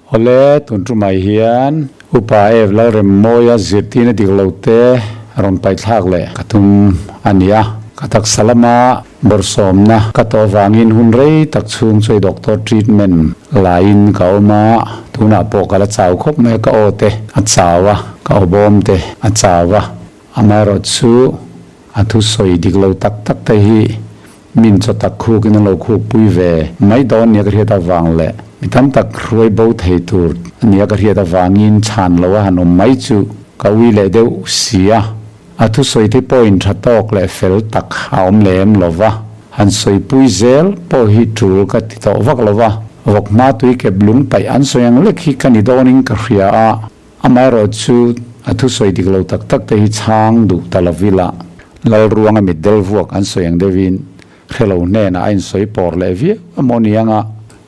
Awle, tun tumah hian Upa Ev Lalremmawia zirtirna dik lo te rawn paihthlak leh ka tum a ni a. Ka taksa lama bawrhsawmna ka tawh avangin hun rei tak chhung chu doctor treatment laiin ka awm a, tunah pawh ka la chau khawp mai a, ka aw te a chau a, ka aw bawm te a chau a, amaherawhchu a thusawi dik lo tak tak te hi Min chaw tak khukin a lo khukpui ve mai dawn nia ka hriat avang leh mi tam tak hruai bo thei tur nia ka hriat avangin chhan lo a han awm mai chu ka ui leh deuh si a. A thusawi te pawhin tha tawk leh fel tak a awm lem lo va, han sawipui zel pawh hi tul ka ti tawh vak lo va, vawk hma tui kep lung paih an sawi ang lek hi ka ni dawnin ka hria a. Amaherawh chu a thusawi dik lo tak tak te hi chhang duh ta lo vila Lalruanga mitdel vuak an sawi ang deuhin hrelo hnenah a insawi pawr leh viau emaw ni anga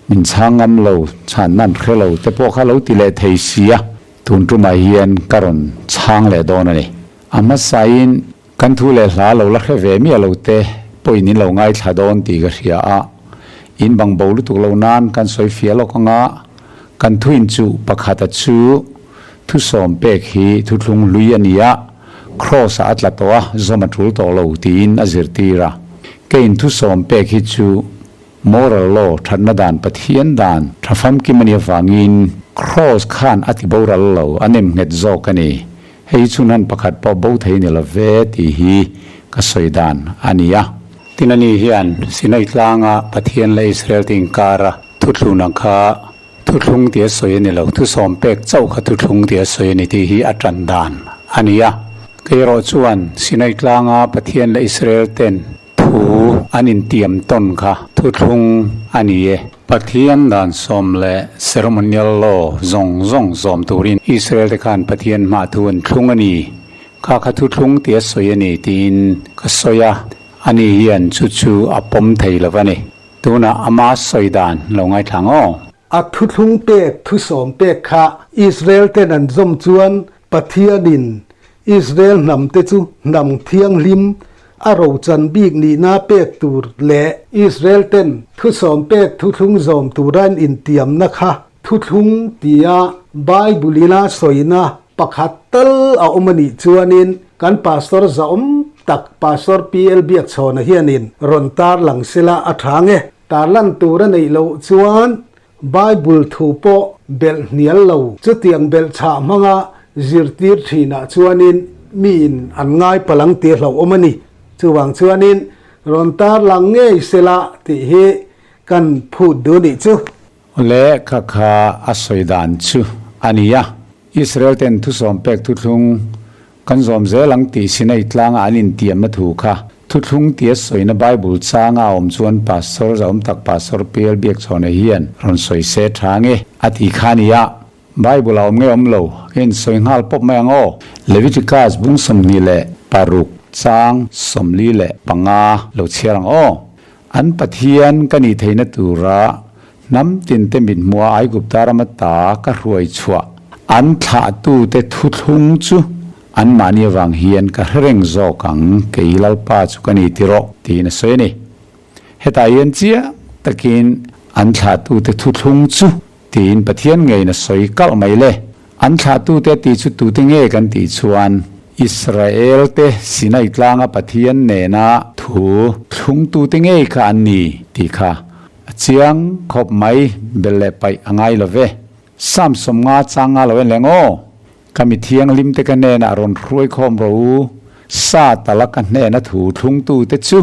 min chhang ngam lo chhan nan hrelo te pawh kha lo ti leh thei sia tun tumah hian ka rawn chhang leh dawn a ni. A hmasain kan thu leh hla lo la hre ve miah lo te pawhin in lo ngaithla dawn tih ka hria a, in bang bo lutuk lo nan kan sawi fiah lawk anga kan thuin chu pakhata chu thusawm pek hi thuthlung hlui a ni a, Kraws ah a tla tawh a, zawm a tul tawh lo tiin a zirtir a. Keiin thusawm pek hi chu moral law thatna dan Pathian dan tha famkim a nih avangin Kraws khan a ti boral lo, a nem nghet zawk a ni. Hei hi chhunhan pakhat pawh bo thei ni lo ve tih hi ka sawi dan a ni a. Tin ani hian Sinai tlanga Pathian leh Israel te inkara thuthluna kha Thuthlung tih a sawi a ni lo, thusawm pek chauh kha thuthlung tih a sawi a ni tih hi a tan dan a ni a. Kei erawh chuan Sinai tlanga Pathian leh Israel ten thu an intiam tawn kha thuthlung a ni e. Pathian dan sawm leh ceremonial law zawng zawng zawm turin Israel te khan Pathian hmah thu an thlung a ni. Kha kha thuthlung tih a sawi a ni tiin ka sawi a, ani hian chu chu a pawm thei lo va ni. Tunah ama sawi dan lo ngaithla ang aw. A thuthlung pek thusawm pek kha Israel ten an zawm chuan Pathianin Israel hnamte chu hnam thianghlim a rochan bik nihna pek tur leh Israel ten thusawm pek thuthlung zawm tura an intiamna kha thuthlung tia Bible-ina sawina Pakhat tal a awm a nih chuanin kan Pastor zahawm tak Pastor PL Biakchhawna hianin rawn tarlang sela a tha nge? Tarlan tur a neih loh chuan Bible thu pawh belh hnial lo. Chutiang belh chhah hmanga zirtir thinah chuanin miin an ngai palang tih hlauhawm a ni. Chuvang chuanin rawn tarlang ngei sela tih hi kan phut duh nih chu. Le kha kha a sawi dan chu a ni a, Israel ten thusawm pek thuthlung kan zawm zel ang tih Sinai tlanga an intiamna thu kha thuthlung tia sawina Bible changa a awm chuan Pastor zahawm tak Pastor PL Biakchhawna hian rawn sawi se tha nge a ti kha a ni a, Bible a awm nge awm lo ka insawi nghal pawp mai ang aw. Leviticus bung 26 chang 45 lo chhiar ang aw. An Pathian ka nih theihna tura hnam tinte mithmuha Aigupta rama ta ka hruai chhuah an thlahtute thuthlung chu anmahni avang hian ka hre reng zawk ang, kei Lalpa chu ka ni ti rawh, tiin a sawi a ni. Hetah hian chiang takin an thlahtute thuthlung chu tiin Pathian ngeiin a sawi kalh mai le. An thlahtute tih chu tute nge kan tih chuan Israelte Sinai tlanga Pathian nena thu thlungtute ngei kha an ni tih kha a chiang khawp mai, bel leh paih a ngai lo ve. Sam 50 chang nga lo en leng aw. Ka mi thianghlimte ka hnenah rawn hruai khawm rawh u, sa tala ka hnena thu thlungtute chu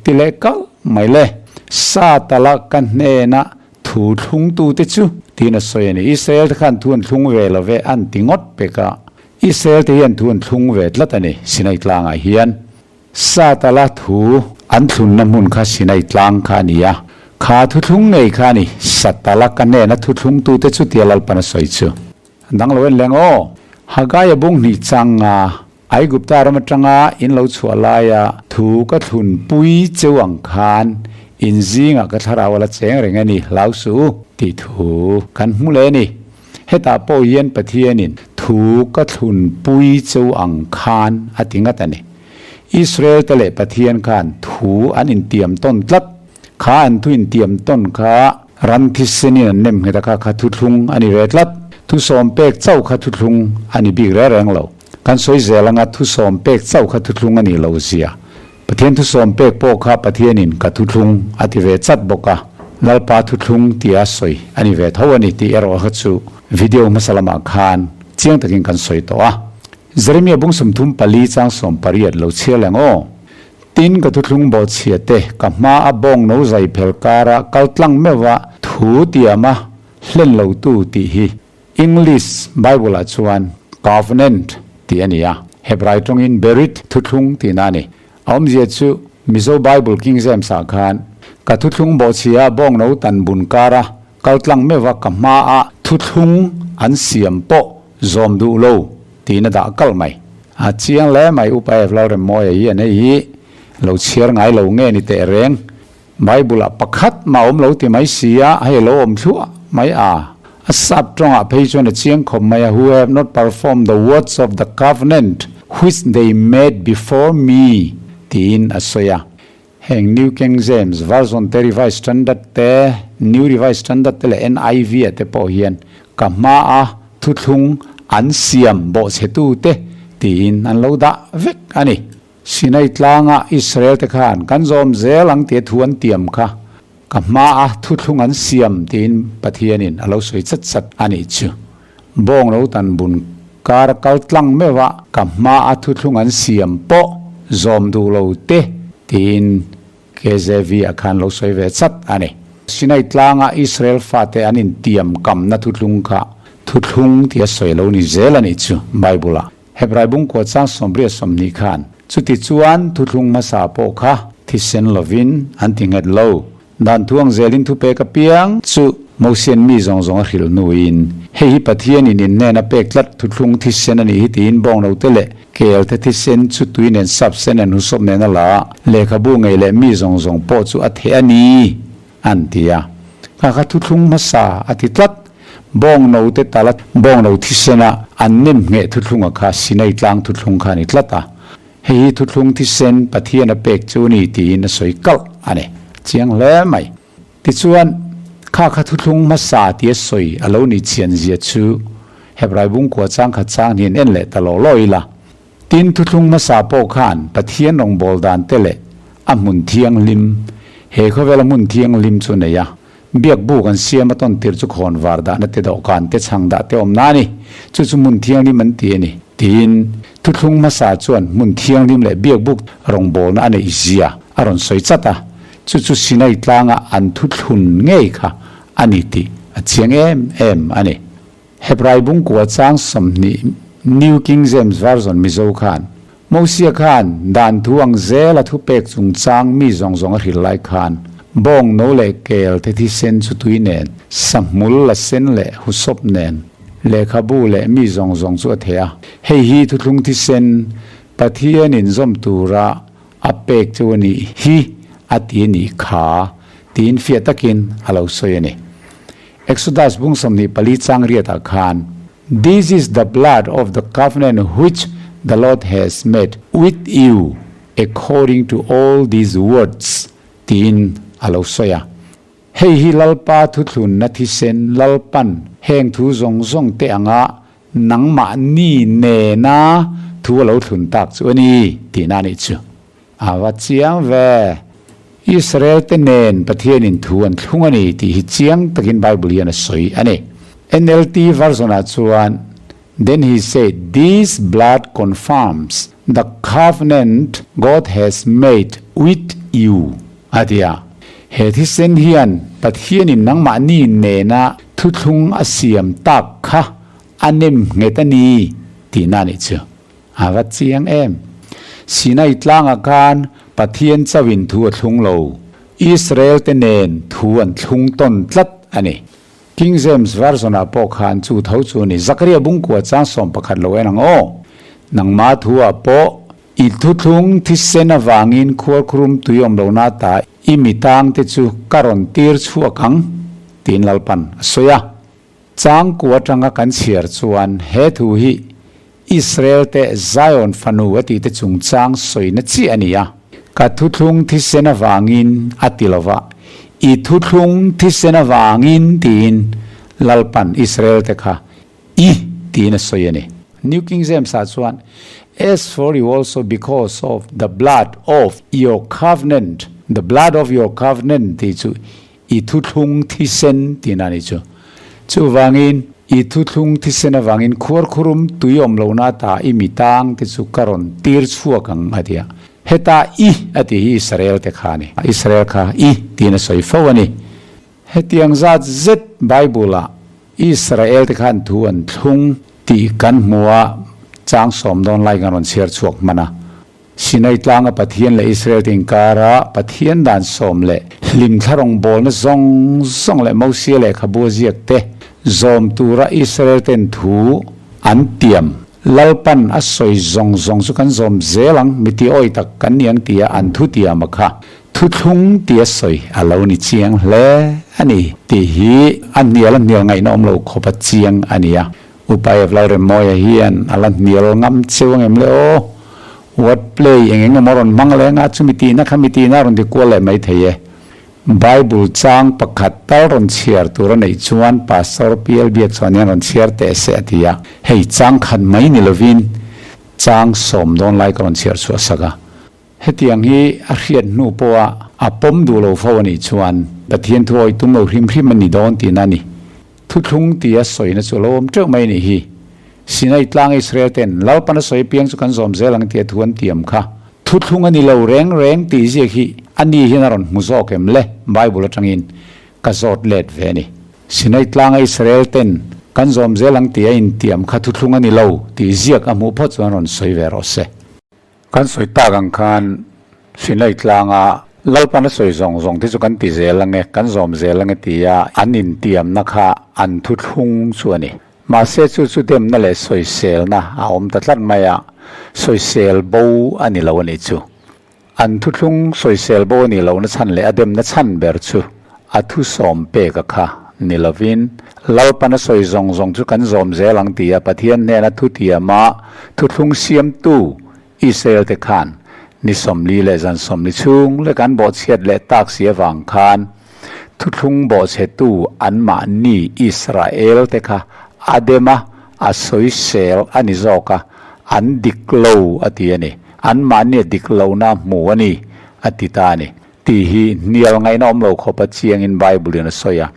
ti leh kalh mai le. Sa tala ka hnena Thu thlungtute chu tiin a sawi a ni. Israel te khan thu an thlung ve lo ve an ti ngawt pek a. Israel te hian thu an thlung ve tlat a ni Sinai tlangah hian. Satala thu an thlunna hmun kha Sinai tlang kha a ni a. Kha thu thlung ngei kha a ni Satala ka hnena thu thlungtute chu tia Lalpan a sawi chu. Dang lo en leng aw. Hagaia bung hnih changa Aigupta ram atanga in lo chhuah laia thu ka thlun pui cheu ang khan in zingah ka thlarau a la cheng reng a ni, hlau suh u, tih thu kan hmu leh a ni. Hetah pawh hian Pathianin thu ka thlun pui cheu ang khan a ti ngat a ni. Israel te leh Pathian khan thu an intiam tawn tlat. Kha an thu intiam tawn kha. Ran thisenin an nem nghet a kha kha thuthlung a ni ve tlat. Thusawm pek chauh kha thuthlung a ni bik reng reng lo. Kan sawi zel anga thusawm pek chauh kha thuthlung a nih loh zia. Pathian thusawm pek pawh kha Pathianin ka thuthlung a ti ve chat bawk a, Lalpa thuthlung tia sawi a ni ve tho a ni tih erawh kha chu video hmasa lamah khan chiang takin kan sawi tawh a. Jeremia bung 34 chang 18 lo chhiar leng aw. Tin, ka thuthlung bawhchhia te ka hma a bawng no zai phel kara kal tlang meuh a thu tiam a hlen lo tu tih hi English Bible ah chuan covenant tih a ni a, Hebrai tawngin berit thuthlung tihna a ni. A awmzia chu Mizo Bible King James ah khan ka thuthlung bawhchhia a bawng no tan bun kara kal tlang meuh a ka hma a thuthlung an siam pawh zawm duh lo tiin a dah kalh mai. A chiang hle mai Upa Ev Lalremmawia hi an hei hi lo chhiar ngai lo nge ni teh reng. Bible ah pakhat mah awm lo ti mai si a, hei lo awm thluah mai a. A sap tawngah phei chuan a chiang khawp mai a, Who have not performed the words of the covenant which they made before me tiin a sawi a. Heng New King James Version te, Revised Standard te, New Revised Standard te leh NIV ah te pawh hian ka hmaa thuthlung an siam bawhchhetute tiin an lo dah vek a ni. Sinai tlanga Israel te khan kan zawm zel ang tia thu an tiam kha ka hmaa thuthlung an siam tiin Pathianin a lo sawi chat chat a nih chu. Bawng lo tan bun kar kal tlang meuh a, ka hma a thuthlung an siam pawh zawm duh lo te tiin KJV ah khan lo sawi ve chat a ni. Sinai tlanga Israel fate an intiam kamna thuthlung kha thuthlung tia sawi lo ni zel a nih chu Bible ah. Hebrai bungkua chang 28 khan chuti chuan thuthlung hmasa pawh kha thisen lovin an ti nghet lo. Dan thuang zelin thupek apiang chu Mosian mi zawng zawng a hrilh hnuin, Hei hi Pathianin in hnena pek tlat thuthlung thisen a nih hi tiin bawngnote leh kelte thisen chu tui nen sap sen an husawp nen a la a, lehkhabu ngei leh mi zawng zawng pawh chu a theh a ni, an ti a. Kha kha thuthlung hmasa a ti tlat. Bawngnote tala bawngno thisena an nem ngheh thuthlunga kha Sinai tlang thuthlung kha a ni tlat a. Hei hi thuthlung thisen Pathian a pek chu ni tiin a sawi kalh a ni. Chiang hle mai. Tichuan, kha kha thuthlung hmasa tia sawi a lo nih chian zia chu Hebrai bungkua chang khat chang hian en leh ta law law ila. Tin, thuthlung hmasa pawh khan Pathian rawngbâwl dan te leh a hmun thianghlim, he khawvela hmun thianghlim chu nei a, biak buk an siam a tawn tir chu khawn var dahna te dawhkan te chhang dah te awm na a ni. Chu chu hmun thianghlim an ti a ni. Tiin, thuthlung hmasa chuan hmun thianghlim leh biak buk rawngbawlna a neih zia a rawn sawi chat a, chu chu Sinai tlanga an thuthlun ngei kha a ni tih a chiang em em a ni. Hebrai bungkua chang 20 New King James Version Mizo khan, Mosia khan dan thu ang zel a thupek chungchang mi zawng zawng a hrilh lai khan, bawng no leh kel te thisen chu tui nen, sahmul la sen leh husawp nen, lehkhabu leh mi zawng zawng chu a theh a. Hei hi thuthlung thisen Pathianin zawm tura a pek chu a nih hi a ti a nih kha tiin fiah takin a lo sawi a ni. Exodus bung 24 chang riatah khan, This is the blood of the covenant which the Lord has made with you according to all these words tiin a lo sawi a. Hei hi Lalpa thuthlunna thisen Lalpan heng thu zawng zawng te anga nangmahni nena thu a lo thlun tak chu a ni tihna a nih chu. A va chiang ve. Israel te nen Pathianin thu an thlung a ni tih hi chiang takin Bible hian a sawi a ni. NLT version ah chuan, Then he said, This blood confirms the covenant God has made with you, a ti a. He thisen hian Pathianin nangmahni nena thuthlung a siam tak kha a nem nghet a ni tihna a nih chu. A va chiang em! Sinai tlangah khan Pathian chauhin thu a thlung lo, Israel te nen thu an thlung tawn tlat a ni. King James Version ah pawh khan chu tho chu a ni. Zakaria bungkua chang 11 lo en ang aw. Nangma thu ah pawh i thuthlung thisen avangin khualkhurum tui awm lo na ta i mitang te chu ka rawn tir chhuak ang, tiin Lalpan a sawi a. Changkua atanga kan chhiar chuan he thu hi Israel te Zion fanu a tih te chungchang sawina chiah a ni a. Ka thuthlung thisen avangin a ti lova. I thuthlung thisen avangin tiin Lalpan Israel te kha i tiin a sawi a ni. New King James ah chuan, As for you also because of the blood of your covenant, the blood of your covenant tih chu i thuthlung thisen tihna a ni chu. Chuvangin, i thuthlung thisen avangin khuarkhurum tui awm lohna ata i mi tang te chu ka rawn tir chhuak ang a ti a. Heta i a tih hi Israel te kha a ni. Israel kha i tiin a sawi fo a ni. Hetiang zat zet Bible-ah Israel te khan thu an thlung tih kan hmu a, chang sawm dawn lai kan rawn chhiar chhuak hman a. Sinai tlanga Pathian leh Israel te inkara Pathian dan sawm leh hlimthla rawngbawlna zawng zawng leh Mosia lehkhabu a ziak te zawm tura Israel ten thu an tiam. Lalpan a sawi zawng zawng chu kan zawm zel ang, mi ti awi tak kan ni ang tia an thu tiam a kha. Thuthlung tia sawi a lo ni chiang hle a ni tih hi a hnial a hnial ngaihna awm lo khawp a chiang a ni a. Upa Evlalremmawia hian a la hnial ngam cheu ang em le aw? Word play eng eng emaw rawn hmang leng a, chumi tihna kha mi tihna a rawn ti kual leh mai thei e. Bible chang pakhat tal rawn chhiar tur a neih chuan Pastor PL Biak chuan hian rawn chhiar teh se a ti a. Hei chang khat mai ni lovin chang sawm dawn lai ka rawn chhiar chhuah sak a. Hetiang hi a hriat hnu pawha a pawm duh lo fo a nih chuan Pathian thu awi tum lo hrim hrim a ni dawn tihna a ni. Thuthlung tia sawina chu a lo awm teuh mai a nih hi. Sinai tlang Israel ten Lalpan a sawi apiang chu kan zawm zel ang tia thu an tiam kha. Thuthlung a ni lo reng reng tih ziak hi a ni hian a rawn hmu zawk em le? Bible atangin ka zawt let ve a ni. Sinai tlanga Israel ten kan zawm zel ang tia intiam kha thuthlung a ni lo tih ziak a hmuh phawt chuan rawn sawi ve rawh se. Kan sawi tak ang khan Sinai tlanga Lalpan a sawi zawng zawng te chu kan ti zel ange, kan zawm zel ange tia an intiamna kha an thuthlung chu a ni. Mahse chu chu demna leh sawiselna a awm ta tlat mai a, sawisel bo a ni lo a nih chu. An thuthlung sawisel bo a nih lohna chhan leh a demna chhan ber chu a thusawm peka kha ni lovin Lalpan a sawi zawng zawng chu kan zawm zel ang tia Pathian hnena thutiama thuthlung siamtu Israel te khan ni 40 leh zan 40 chhung lek an bawhchhiat leh tak si avang khan thuthlung bawhchhetu anmahni Israel te kha a dem a, a sawisel a ni zawk a, an dik lo a ti a ni. Anmahni a dik lohna a hmu a ni a ti ta a ni. Tih hi hnial ngaihna awm lo khawpa chiangin Bible-in a sawi a.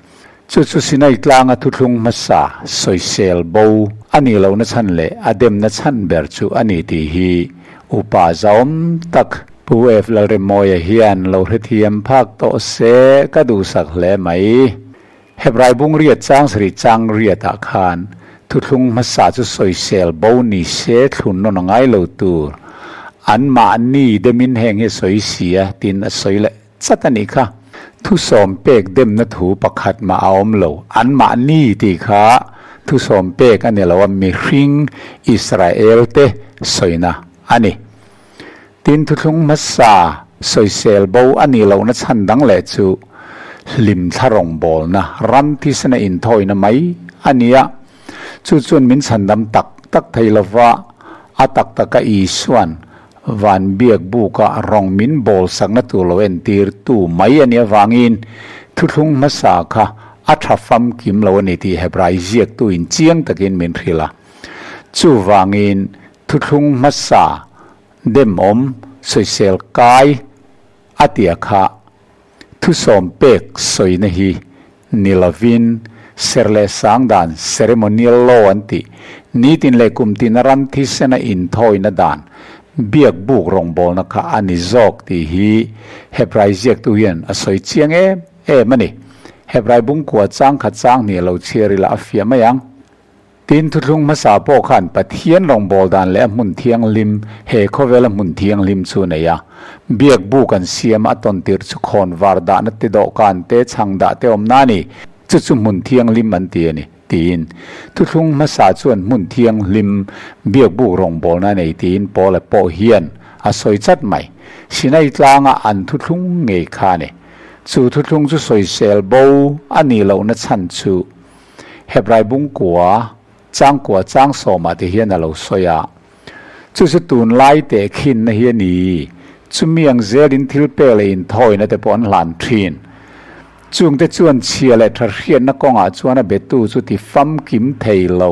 Chu chu Sinai tlanga thuthlung hmasa sawisel bo a nih lohna chhan leh a demna chhan ber chu a ni tih hi upa zahawm tak Pu F. Lalremmawia hian lo hrethiam phak tawh se ka duhsak hle mai. Hebrai bung riat chang sarih chang riatah khan thuthlung hmasa chu sawisel bo ni se thlun nawn a ngai lo tur. Anmahni demin heng hi a sawi si a tin a sawi leh chat a nih kha. Thusawm pek demna thu pakhat mah a awm lo. Anmahni tih kha thusawm pek a ni lo a, mihring Israel te sawina a ni. Tin, thuthlung hmasa sawisel bo a nih lohna chhan dang leh chu hlimthla rawngbawlna ram thisena inthawina mai a ni a. Chu chuan min chhandam tak tak thei lova, a tak taka Isua'n van biak buka rawng min bawl sakna tur lo entirtu mai a nih avangin thuthlung hmasa kha a tha famkim lo a ni tih Hebrai ziaktuin chiang takin min hrilh a. Chuvangin Thuthlung hmasa demawm sawisel kai a tia kha thusawm pek sawina hi ni lovin ser leh sang dan ceremonial law an tih nitin leh kum tina ram thisena inthawina dan biak buk rawngbawlna kha a ni zawk tih hi Hebrai ziaktu hian a sawi chiang em em a ni. Hebrai bungkua chang khat chang hnih lo chhiar ila a fiah mai ang. Tin, thuthlung hmasa pawh khan Pathian rawngbâwl dan leh a hmun thianghlim, he khawvela hmun thianghlim chu a nei a. Biak buk an siam a tawn tirh chu khawn var dahna te dawhkan te, chhang dah te awmna a ni. Chu chu hmun thianghlim an ti a ni, tiin. Thuthlung hmasa chuan hmun thianghlim, biak buk rawngbâwlna a nei tiin Paula pawh hian a sawi chat mai. Sinai tlanga an thuthlung ngei kha a ni. Chu thuthlung chu sawisel bo a nih lohna chhan chu Hebrai bungkua, changkua chang sawmah te hian a lo sawi a. Chu chu tunlai tehkhinna hi a ni. Chumi ang zelin thil pek leh inthawina te pawh an hlan thin. Chungte chuan chhia leh tha hriatna kawngah chuan a betu chu ti famkim thei lo.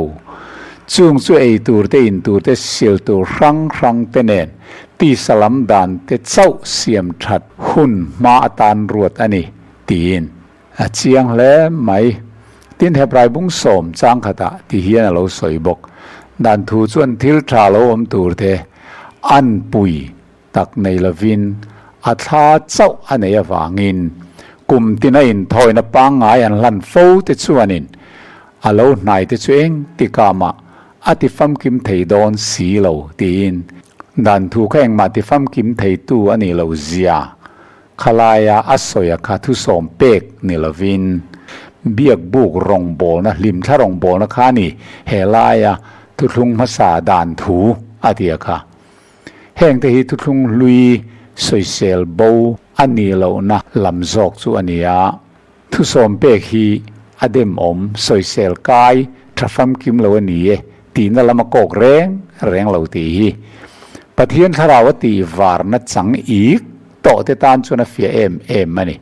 Chung chu ei tur te, in tur te, sil tur hrang hrang te nen tisa lam dan te chauh siam that hun hma atan ruat a ni, tiin a chiang hle mai. Tin, Hebrai bung sawm chang khatah ti hian a lo sawi bawk. Dan thu chuan thil tha lo awm tur te an pui tak nei lovin a thla chauh a nei avangin kum tina inthawina pangngai an hlan fo te chuanin a lo hnai te chu eng tikah mah a ti famkim thei dawn si lo tiin dan thu kha engmah ti famkim theitu a nih loh zia khalaia a sawi a kha thusawm pek ni lovin biakbuk rawngbawlna hlimthla rawngbawlna kha a ni he laia thuthlung hmasa dan thu a ti a kha. Hengte hi thuthlung hlui sawisel bo a nih lohna lam zawk chu a ni a. Thusawm pek hi a demawm sawisel kai tha famkim lo a ni e tihna lam a kawk reng reng lo tih hi Pathian thlarau a tih varna chang ik tawh te tan chuan a fiah em em a ni.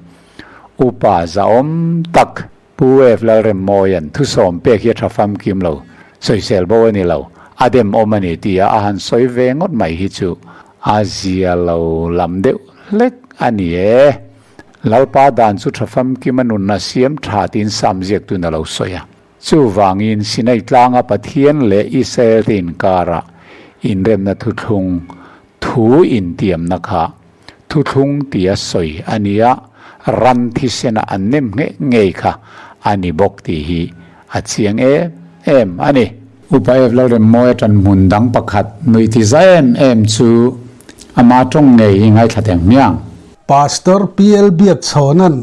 Upa zahawm tak Pu F. Lalremmawia'n thusawm pek hi a tha famkim lo, sawisel bo a ni lo, a dem awm a ni tia a han sawi ve ngawt mai hi chu a zia lo lam deuh hlek a ni e. Lalpa dan chu tha famkim a nunna siam tha tiin Sam ziaktuin a lo sawi a. Chuvangin Sinai tlanga Pathian leh Israel te inkarah inremna thuthlung thu intiamna kha thuthlung tia sawi a ni a, ran thisena an nem ngheh ngei kha a ni bawk tih hi a chiang em em a ni. Upa F. Lalremmawi atan hmun dang pakhat nuih ti za em em chu ama tawng ngei hi ngaithla teng hmiang. Pastor PL Biakchhawna'n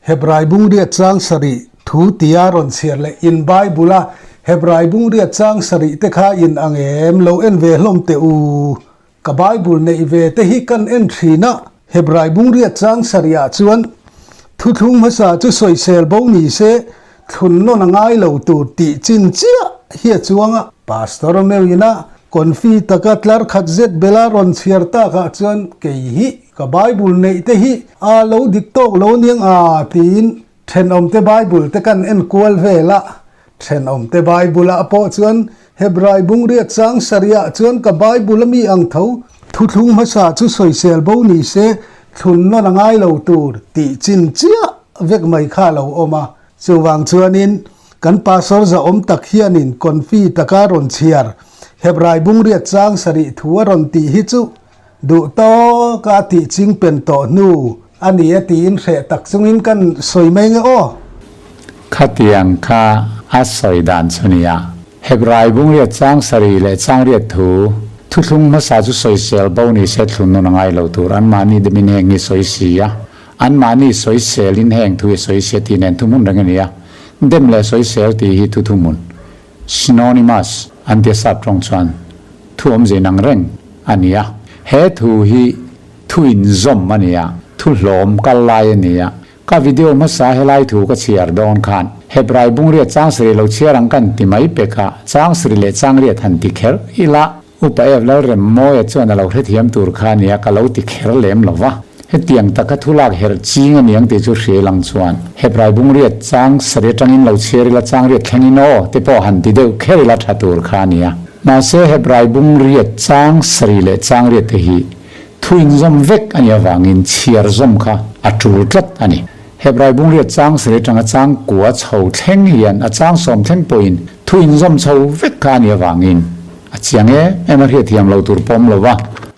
Hebrai bungriat chang sarih thu tia rawn chhiar leh in Bible a Hebrai bungriat chang sarih te kha in ang em lo en ve hlawm teh u. Ka Bible neih ve te hi kan en thin a, Hebrai bungriat chang sarih ah chuan thuthlung hmasa chu sawisel bo ni se thlun nawn a ngai lo tur tih chin chiah hi a chuang a. Pastor meuhin a confi taka tlar khat zet bela rawn chhiar tak ah chuan kei hi ka Bible neih te hi a lo dik tawk lo niang a tiin Thenawmte Bible te kan en kual vel a, thenawmte Bible ah pawh chuan Hebrai bungriat chang sarih ah chuan ka Bible a mi ang tho, thuthlung hmasa chu sawisel bo ni se thlun nawn a ngai lo tur tih chin chiah vek mai kha a lo awm a. Chuvang chuanin kan pastor zahawm tak hianin confi taka rawn chhiar Hebrai bungriat chang sarih thu a rawn tih hi chu Duh tawk a tih ching pen tawh hnu a ni a tiin hreh tak chungin kan sawi mai nge aw. Khatiang kha a sawi dan chu nia. Hebrai bungriat chang sarih leh changriat thu thuthlung hmasa chu sawisel bo ni se thlun nun a ngai lo tur anmahni demin heng hi sawi si a, anmahni sawiselin heng thu hi sawi si a tih nen thuhmun reng a ni a, dem leh sawisel tih hi thu thuhmun Synonymous an tia sap tawng chuan thu awmze inang reng a ni a. He thu hi thu inzawm a ni a, thu hlawm kal lai a ni a. Ka video hmasa helai thu ka chhiar dawn khan Hebrai bungriat changsarih lo chhiar ang kan ti mai pek a, changsarih leh changriat han ti kher ila. Upa Ev Lalremmawia chuan a lo hrethiam tur kha a nia ka lo ti kher lem lo va. Hetiang taka thu lak herh ching a niang tih chu hriai lang chuan Hebrai bungriat chang sarih atangin lo chhiar ila changriat thlengin aw te pawh han ti deuh kher ila tha tur kha a nia. Mahse Hebrai bungriat chang sarih leh changriat te hi thu inzawm vek a nih avangin chhiar zawm kha a tul tlat a ni. Hebrai bungriat chang sarih atanga chang kua chho thleng hian a chang sawm thleng pawhin thu inzawm chho vek kha a nih avangin A chiang em em a hriatthiam lo tur pawm lo va.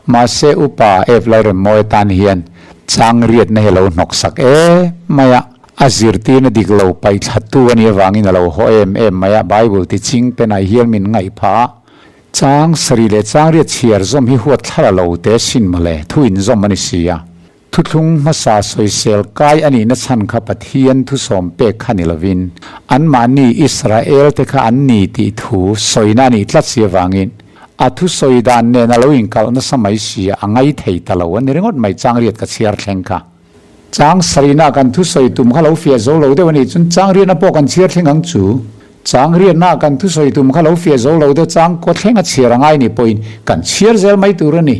Mahse upa F Lalremmawi atan hian chang riatna hi a lo hnawk sak em mai a, a zirtirna dik lo paihthlattu a nih avangin a lo haw em em mai a, Bible ti ching penah hian min ngaih phah a, chang sarih leh chang riat chhiar zawm hi huat thlar a lo te sin mawle, thu inzawm a ni si a. Thuthlung hmasa sawisel kai a nihna chhan kha Pathian thusawm pek kha ni lovin, anmahni Israel te kha an ni tih thu sawina a nih tlat si avangin a thusawi dan nen a lo inkalh nasa mai si a, a ngai thei ta lo a ni ringawt mai changriat ka chhiar thleng kha. Chang sarihna kan thusawi tum kha lo fiah zo lo deuh a nih chuan changriatna pawh kan chhiar thleng ang chu. Changriatna kan thusawi tum kha lo fiah zo lo deuh chang kaw thleng a chhiar a ngai nih pawhin kan chhiar zel mai tur a ni.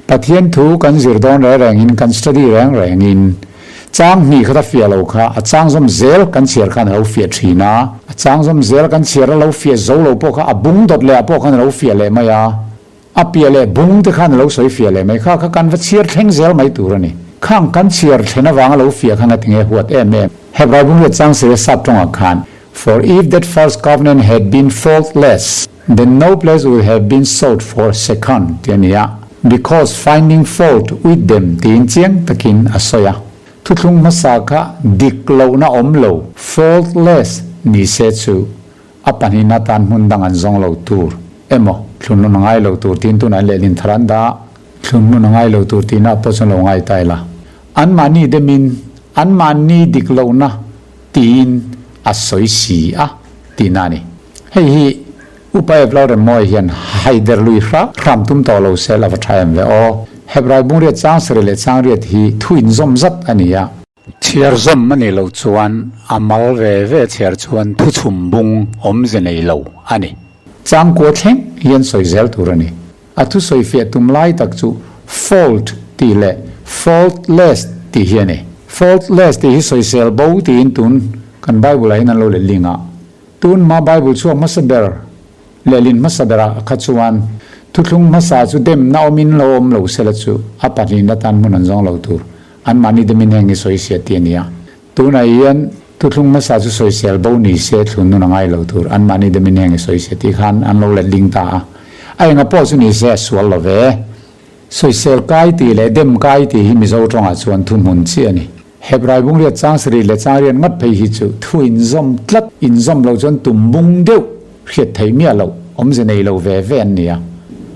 Pathian thu kan zir dawn reng rengin, kan study reng rengin, Chang hnih khat a fiah lo kha a chang zawm zel kan chhiar khan a lo fiah thin a, a chang zawm zel kan chhiar a lo fiah zo lo pawh kha a bung dawt leh ah pawh khan a lo fiah leh mai a, a piah leh bung te khan a lo sawi fiah leh mai kha kha kan va chhiar thleng zel mai tur a ni. Khang kan chhiar thlen avanga lo fiah kha ngatinge huat em em. Hebrai bungriat chang sir sap tawngah khan For if that first covenant had been faultless, then no place would have been sought for second tih a ni a, because finding fault with them tiin chiang takin a sawi a. Thuthlung hmasa kha dik lohna awm lo, faultless, ni se chu a pahnihin atan hmun dang an zawng lo tur emaw thlunlun a ngai lo tur tiin tunah lehlin thar an dah a, thlunlun a ngai lo tur tihna pawh chuan lo ngai ta ila. Anmahni demin anmahni dik lohna tiin a sawi si a tihna a ni. Hei hi Upa Evlo Remmawi hian haider lui hram hram tum tawh lo se la va tha em ve aw. Hebrai bungriat chang sarih leh changriat hi thu inzawm zat a ni a. Chhiar zawm a nih loh chuan a mal ve ve chhiar chuan thu chhum bung awmze nei lo a ni. Changkua thleng hian sawi zel tur a ni. A thusawi fiah tum lai tak chu fault tih leh faultless tih hi a ni. Faultless tih hi sawisel bo tiin tun kan Bible ah hian an lo letling a. Tun hma Bible chhuak hmasa ber lehlin hmasa berah kha chuan thuthlung hmasa chu demna awmin lo awm lo sela chu a pahnihin atan hmun an zawng lo tur anmahni demin heng hi sawi ti a ni a. Tunah hian thuthlung hmasa chu sawisel bo ni se thlun nun a ngai lo tur anmahni demin heng i sawi se tih khan an lo let ling ta a. A enga pawh chu ni se a sual lo ve. Sawisel kai tih leh dem kai tih hi Mizo tawngah chuan thu hmun chiah a ni. Hebrai bungriat chang sarih leh chang riat ngawt phei hi chu thu inzawm tlat, inzawm lo chuan tum bung deuh hriat theih miah loh awmze nei lo ve ve an ni a.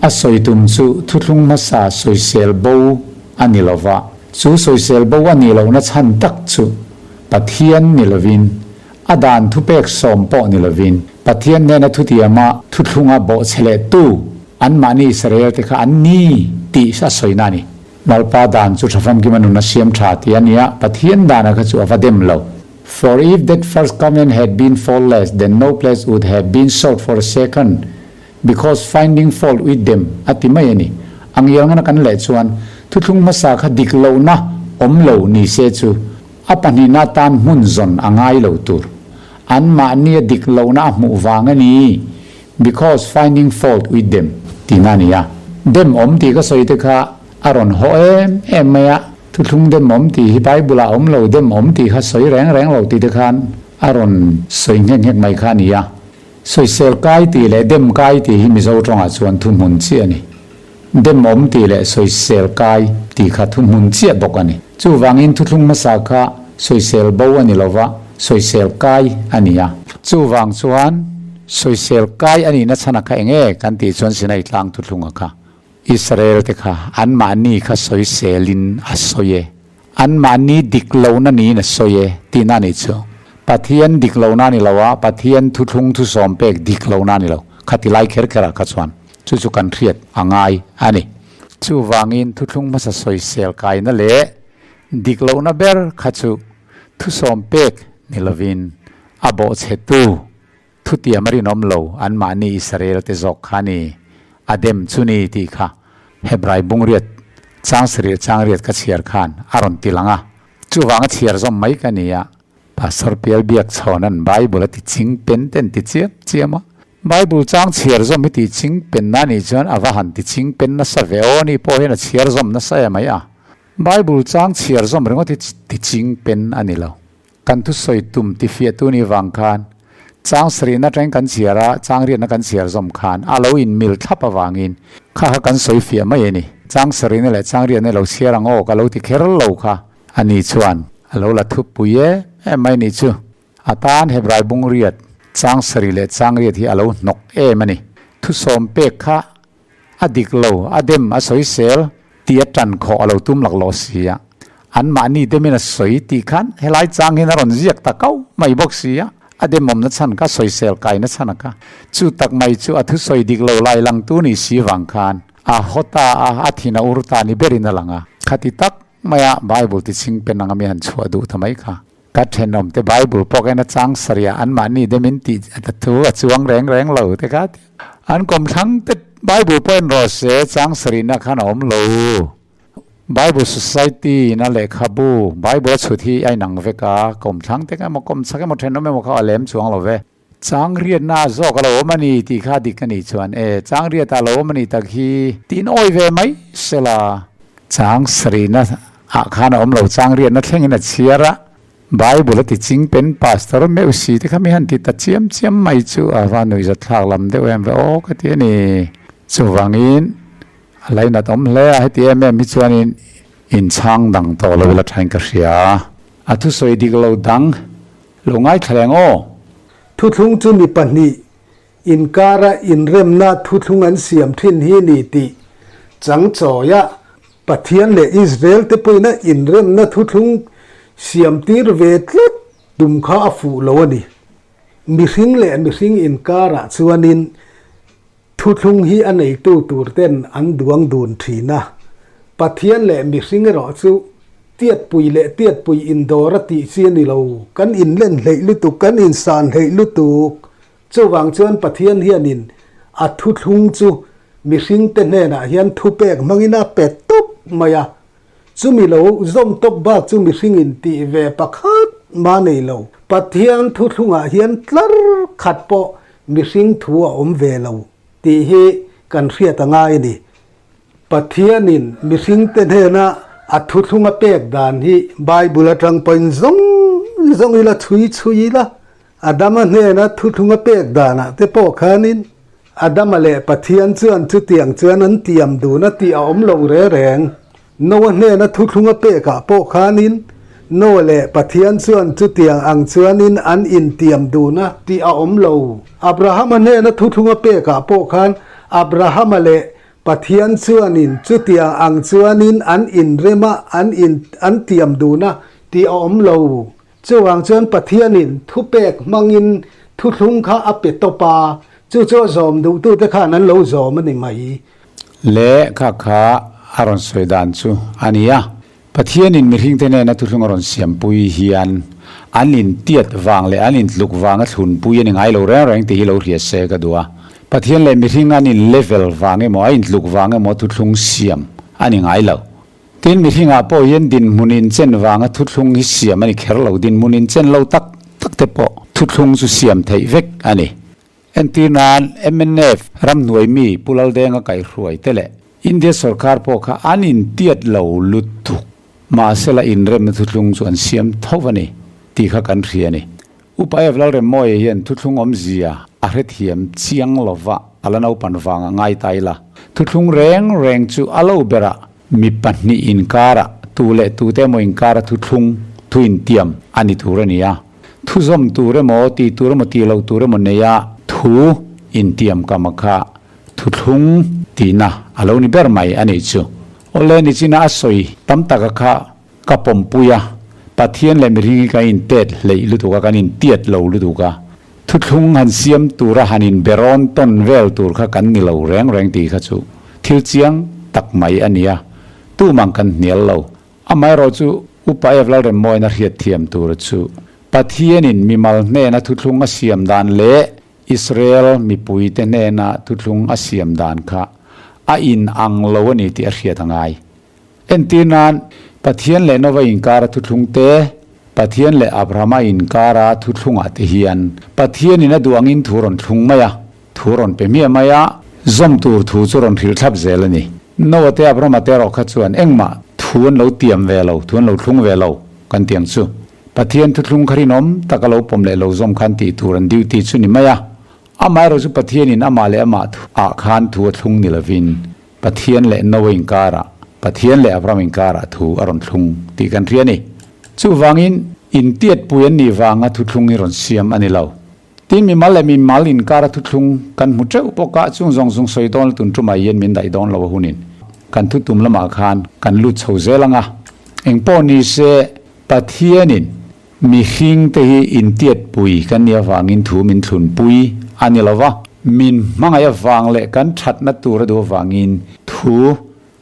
A sawi tum chu thuthlung hmasa sawisel bo a ni lo va. Chu sawisel bo a nih lohna chhan tak chu Pathian ni lovin, a dan thupek sawm pawh ni lovin, Pathian nena thutiama thuthlunga bawhchhe lehtu anmahni Israel te kha an ni tih a sawina a ni. Lalpa dan chu thafamkima nun a siam tha tih a ni a, Pathian dana kha chu a va dem lo. For if that first covenant had been faultless, then no place would have been sought for a second. Because finding fault with them a ti mai a ni. Ang ialngana kan leh chuan thuthlung hmasa kha dik lohna awm lo ni se chu a pahnihna tan hmun zawn a ngai lo tur. Anmahnia dik lohna a hmuh vang a ni. Because finding fault with them tihna a ni a. Dem awm tih ka sawi te kha a rawn haw em em mai a. Thuthlung dem awm tih hi Bible ah awm lo, dem awm tih kha sawi reng reng lo tih te khan a rawn sawi nghek nghek mai kha a ni a. Sawisel kai tih leh dem kai tih hi Mizo tawngah chuan thu hmun chiah a ni. Dem awm tih leh sawisel kai tih kha thu hmun chiah bawk a ni. Chuvangin thuthlung hmasa kha sawisel bo a ni lova, sawisel kai a ni a. Chuvang chuan sawisel kai a nihna chhana kha eng nge kan tih chuan Sinai tlang thuthlunga kha Israel te kha anmahni kha sawiselin a sawi e. Anmahni dik lohna niin a sawi e tihna a nih chu. Pathian dik lohna a ni lo a, Pathian thuthlung thusawm pek dik lohna a ni lo. Khati lai kher kherah kha chuan chu chu kan hriat a ngai a ni. Chuvangin thuthlung hmasa sawisel kaina leh dik lohna ber kha chu thusawm pek ni lovin a bawhchhetu Thutiam a rinawm lo, anmahni Israel te zawk kha ni, a dem chu ni tih kha Hebrai bungriat chang sarih chang riat ka chhiar khan a rawn ti lang a. Chuvanga chhiar zawm mai ka ni a. Pastor Pial Biak chhawn an Bible a ti ching pen ten ti chiam chiam a. Bible chang chhiar zawm hi ti ching pen na nih chuan a va han ti ching pen nasa ve aw ni pawh hian a chhiar zawm nasa em mai a. Bible chang chhiar zawm ringawt hi ti ching pen a ni lo. Kan thusawi tum tifiahtu ni vang khan chang sarihna atangin kan chhiar a, chang riatna kan chhiar zawm khan a lo inmil thlap avangin kha kha kan sawi fiah mai a ni. Chang sarihna leh chang riatna i lo chhiar ang aw ka lo ti kher lo kha a ni chuan a lo la thupui em em mai nih chu. A tan Hebrai bung riat chang sarih leh chang riat hi a lo hnawk em a ni. Thusawm pek kha A dik lo, a dem, a sawisel tih a tan khawh a lo tum laklawh si a. Anmahni demin a sawi tih khan helai chang hian a rawn ziak ta kau mai bawk si a. A demawmna chhan kha sawisel kaina chhan a kha. Chu tak mai chu a thusawi dik lo lai langtu ni si vang khan a haw ta a, a thin a ur ta ni berin a lang a. Khati tak maia Bible tichhing pen anga mi han chhuah duh ta mai kha. Ka thenawmte Bible pawh khan a chang sarih a, anmahni demin tih thu a chuang reng reng lo te kha. An kawmthlang te Bible pawh en rawh se, chang sarihna khan a awm lo. Bible Society in a lehkhabu Bible a chhut hi a inang vek a, kawmthlang te emaw kawmchhak emaw thenawm emaw kha a lem chuang lo ve. Chang riatna zawk a lo awm a ni tih kha dik a nih chuan e, chang riatah a lo awm a nih tak hi tiin awi ve mai sela. Chang sarihna ah khan a awm lo, chang riatna thlengin a chhiar a, Bible a ti ching pen pastor meuh si te kha mi han ti ta chiam chiam mai chu a va nuihzat thlak lam deuh em ve aw ka ti a ni. Chuvangin a lainat awm hle a, heti em em hi chuanin inchhang dang tawh lo ila thain ka hria. A thusawi dik lo dang Lo ngaithla reng aw. Thuthlung chu mi pahnih inkara inremna thuthlung an siam thin hi ni tih chang chawia Pathian leh Israel te pawhin a inremna thuthlung siam tir ve tlat tum kha a fuh lo a ni. Mihring leh mihring inkarah chuanin thuthlung hi a neitu tur ten an duang dun thin a, Pathian leh mihring erawh chu tiatpui leh tiatpui indawr a tih chi a ni lo, kan inlen hleih lutuk, kan insan hleih lutuk. Chuvang chuan Pathian hianin a thuthlung chu mihringte hnenah hian thupek hmangin a pe tawp mai a, Chumi lo zawm tawp bak chu mihring in tih ve pakhat mah nei lo. Pathian thuthlungah hian tlar khat pawh mihring thu a awm ve lo tih hi kan hriat a ngai a ni. Pathianin mihringte hnena a thuthlung a pek dan hi Bible atang pawhin zawng zawng ila chhui chhui ila Adama hnena thuthlung a pek danah te pawh khanin Adama leh Pathian chuan chutiang chuan an tiam dun a tih a awm lo re reng. Noa hnena thuthlung a pekah pawh khanin Noa leh Pathian chuan chutiang ang chuanin an intiam dun a tih a awm lo. Abrahama hnena thuthlung a pekah pawh khan Abrahama leh Pathian chuanin chutiang ang chuanin an inrem a, an in an tiam dun a tih a awm lo. Chuvang chuan Pathianin thupek hmangin thuthlung kha a pe tawp a, chu chu a zawm duhtute khan an lo zawm a ni mai. Le kha kha a rawn sawi dan chu a ni a, Pathianin mihringte nena thuthlung a rawn siampui hian an intiat vang leh an intluk vanga thlunpui a ni ngai lo reng reng tih hi lo hria se ka duh a. Pathian leh mihring an in level vang emaw a intluk vang emaw thuthlung siam a ni ngai lo. Tin, mihringah pawh hian dinhmun inchen vanga thuthlung hi siam a ni kher lo, dinhmun inchen lo tak tak te pawh thuthlung chu siam theih vek a ni. Entir nan, mnf ramhnuai mi Pu Laldenga kaihhruai te leh India sorkar pawh kha an intiat lo lutuk, mahsela inremna thuthlung chu an siam tho a ni tih kha kan hria a ni. Upa Ev Lalremmawia hian thuthlung awmzia a hrethiam chiang lova a la naupan vang a ngai ta ila. Thuthlung reng reng chu a lo berah mi pahnih inkarah tu leh tute emaw inkara thuthlung thu intiam a ni tur a ni a. Thu zawm tur emaw, ti tur emaw, ti lo tur emaw neia thu intiam kam a kha thuthlung tihna a lo ni ber mai a nih chu. Awle nichina a sawi tam taka kha Ka pawmpui a, Pathian leh mihring hi kan intet hleih lutuk a, kan intiat lo lutuk a, thuthlung han siam tura han inberawn tawn vel tur kha kan ni lo reng reng tih kha chu thil chiang tak mai a ni a, tumang kan hnial lo. Amaherawh chu Upa Ev Lalremmawina hriatthiam tur chu Pathianin mimal hnena thuthlung a siam dan leh Israel mipuite hnena thuthlung a siam dan kha a inang lo a ni tih a hriat a ngai. Entir nan, Pathian leh Nova inkara thuthlung te, Pathian leh Abrahama inkara thuthlungah te hian Pathianin a duh angin thu rawn thlung mai a, thu rawn pe hmiah mai a, zawm tur thu chu rawn hrilh thlap zel a ni. Noa te Abrahama te erawh kha chuan engmah thu an lo tiam ve lo, thu an lo thlung ve lo kan ti ang chu. Pathian thuthlung kha rinawm taka lo pawm leh lo zawm khan tih tur an duty chu ni mai a. Amaherawh chu Pathianin amah leh amah ah khan thu a thlung ni lovin, Pathian leh Noa inkarah, Pathian leh Abraham inkarah thu a rawn thlung tih kan hria a ni. Chuvangin, intiatpui an nih vanga thuthlung hi rawn siam a ni lo. Tin, mimal leh mimal inkara thuthlung kan hmu teuh bawk a, chung zawng zawng sawi dawn la tun tumah hian min daih dawn lo a hunin kan thutum lamah khan kan lut chho zel ang a. Engpawh ni se, Pathianin Mihring te hi intiatpui kan nih avangin thu min thlunpui a ni lo va, min hmangaih avang leh kan thatna tur a duh avangin thu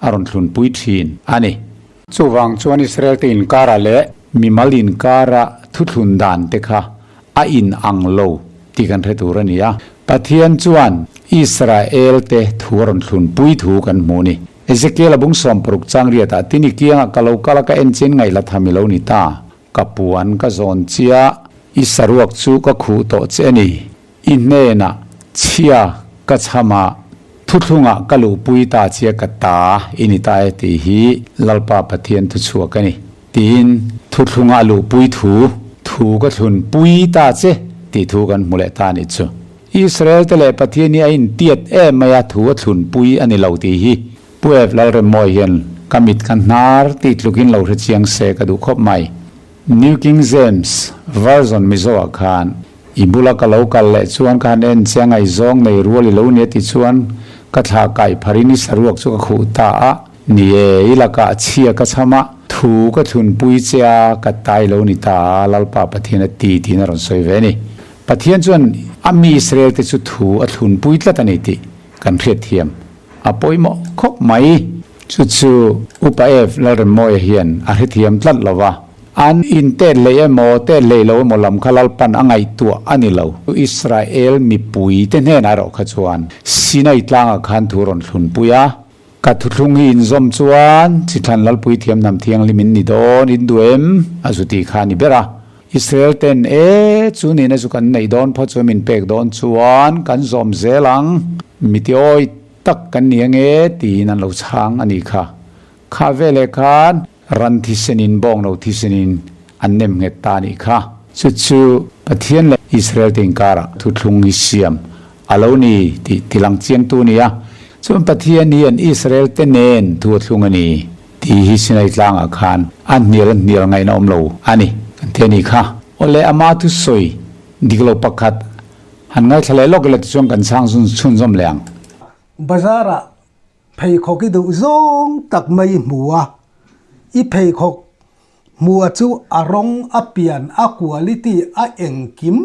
a rawn thlunpui thin a ni. Chuvang chuan Israel te inkarah leh mimal inkara thuthlun dan te kha a inang lo tih kan hre tur a ni a. Pathian chuan Israel te thu a rawn thlunpui thu kan hmu a ni. Ezekiel-a bung 60 chang riatah tin i kiangah ka lo kal a ka en chin ngaih la tham i lo ni ta. Ka puan ka zawn chiah, i saruak chu ka khuh tawh che a ni. I hnenah chhia ka chham a, thuthlungah ka luhpui ta chia ka ta i ni ta e tih hi Lalpa Pathian thuchhuak a ni. Tiin thuthlunga a luhpui thu, thu ka thlunpui ta che tih thu kan hmu leh ta a nih chu. Israel te leh Pathian hi a intiat em mai a, thu a thlunpui a ni lo tih hi Pu Ev Lalremmawi hian ka mit ka hnar tih tlukin lo hre chiang se ka duh khawp mai. New King James Version Mizo ah khan i bula ka lo kal leh chuan ka han en che a ngaihzawng nei rual i lo nia ti chuan ka thla kaih pharin i saruak chu ka khuh ta a, ni e, i lakah chhia ka chham a, thu ka thlunpui che a, ka tai lo ni ta a, Lalpa Pathian a ti tiin a rawn sawi ve a ni. Pathian chuan a mi Israel te chu thu a thlunpui tlat a ni tih kan hriatthiam a pawimawh khawp mai. Chu chu Upa Ev Lalremmawia hian a hrethiam tlat lo va, an intet hlei emaw tet hlei lo emaw lam kha Lalpan a ngaihtuah a ni lo. Israel mipuite hnenah erawh kha chuan Sinai tlangah khan thu rawn thlunpui a, Ka thuthlung hi inzawm chuan Chithlan Lalpui thiamhnam thianghlim in ni dawn, in duh em? a zu ti kha a ni ber a. Israel ten, E, chu nihna chu kan neih dawn phawt chu min pek dawn chuan kan zawm zel ang, miti awi tak kan ni ange tiin an lo chhang a nih kha. Kha veleh khan ran thisenin bawng lo thisenin an nem nghet ta a nih kha. Chu chu Pathian leh Israel te inkarah thuthlung hi siam a lo ni tih tilang chiangtu a ni a. Chuan Pathian hian Israel te nen thu a thlung a ni. Tih hi Sinai tlangah khan a hnial a hnial ngaihna awm lo a ni kan ti a nih kha. Awle ama thusawi dik lo pakhat han ngaithla leh lawk ila tichuan kan chhang zun chhunzawm leh ang. Bazarah pheikhawk i duh zawng tak mai i hmu a, i pheikhawk hmuh a chu a rawng a pian a quality a engkim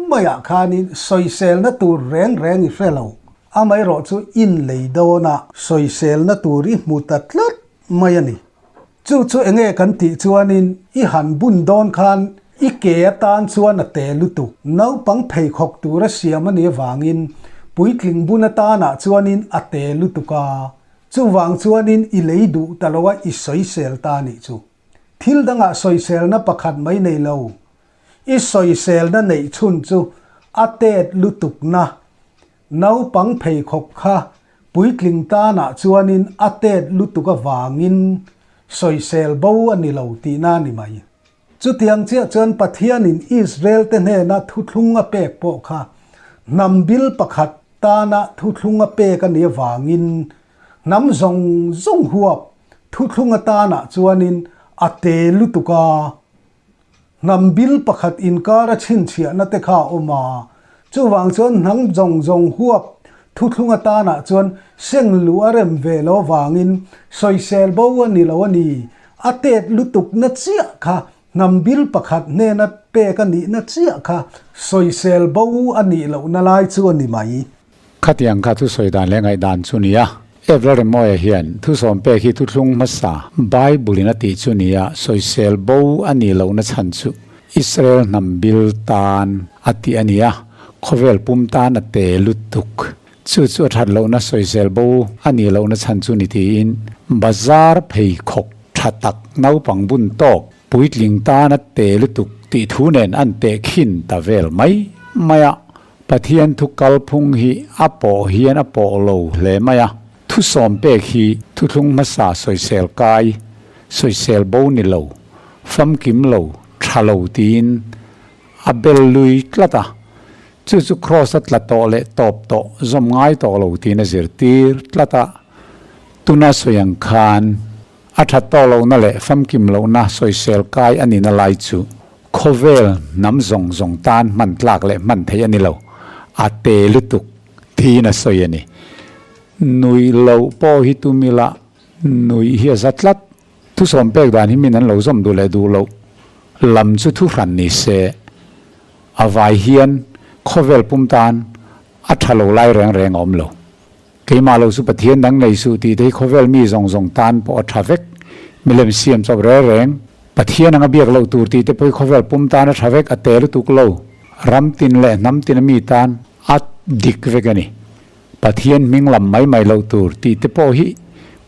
maiah khanin sawiselna tur reng reng i hre lo. Amaherawh chu in lei dawna sawiselna tur i hmu ta tlat mai a ni. Chu chu enge kan tih chuanin i han bun dawn khan i ke atan chuan a te lutuk. Naupang pheikhawk tura siam a nih avangin puitling bun atanah chuanin a te lutuk a, chuvang chuanin i lei duh ta lo a i sawisel ta a nih chu. Thil dangah sawiselna pakhat mai nei lo. I sawiselna neih chhun chu a tet lutukna Naupang pheikhawk kha puitling tanah chuanin a tet lutuk avangin sawisel bo a ni lo tihna a ni mai. Chutiang chiah chuan Pathianin Israel-te hnena thuthlung a pek pawh kha hnam bil pakhat tana thuthlung a pek a nih avangin hnam zawng zawng huap thuthlung atanah chuanin a te lutuk a. Hnam bil pakhat inkar a chhinchhiahna te kha a awm a, chuvang chuan hnam zawng zawng huap thuthlung atanah chuan seng luh a rem ve lo avangin sawisel bo a ni lo a ni. A tet lutuk na chiah kha hnam bil pakhat hnena pek a nihna chiah kha sawisel bo a nih lohna lai chu a ni mai. Khatiang kha thusawi dan leh ngaihdan chu nia. Ev Lalremawia hian thusawm pek hi thuthlung hmasa Bible in a tih chu nia sawisel bo a nih lohna chhan chu Israel hnam bil tan a tih a nia, khawvel pum tan a te lutuk. Chu chu a that lohna sawisel bo a nih lohna chhan chu ni tiin bazar pheikhawk tha tak naupang bun tawk puitling tan a te lutuk tih thu nen an tehkhin ta vel mai mai a. Pathian thu kalphung hi a pawh hian a pawh lo hle mai a, thusawm pek hi thuthlung hmasa sawisel kai, sawisel bo ni lo, famkim lo, tha lo tiin a bel lui tlat a, chu chu kraws a tla tawh leh tawp tawh zawm ngai tawh lo tiin a zirtir tlat a, tuna sawi ang khan a that tawh lohna leh famkim lohna sawisel kai a nihna lai chu Khawvel hnam zawng zawng tan hman tlak leh hman theih a ni lo, a te lutuk tiin a sawi a ni. Nuih loh pawh hi tum ila nuih hi a za tlat. Thusawm pek dan hi min an lo zawm duh leh duh loh lam chu thu hran ni se, a vai hian khawvel pum tan a tha lo lai reng reng a awm lo. Keimah lo chu Pathian dang nei suh tih te hi khawvel mi zawng zawng tan pawh a tha vek. Milem siam chawp reng reng. Pathian anga biak loh tur tih te pawh hi khawvel pum tan a tha vek, a te lutuk lo. Ram tin leh hnam tin a mi tan a dik vek a ni. Pathian hming lam mai mai loh tur tih te pawh hi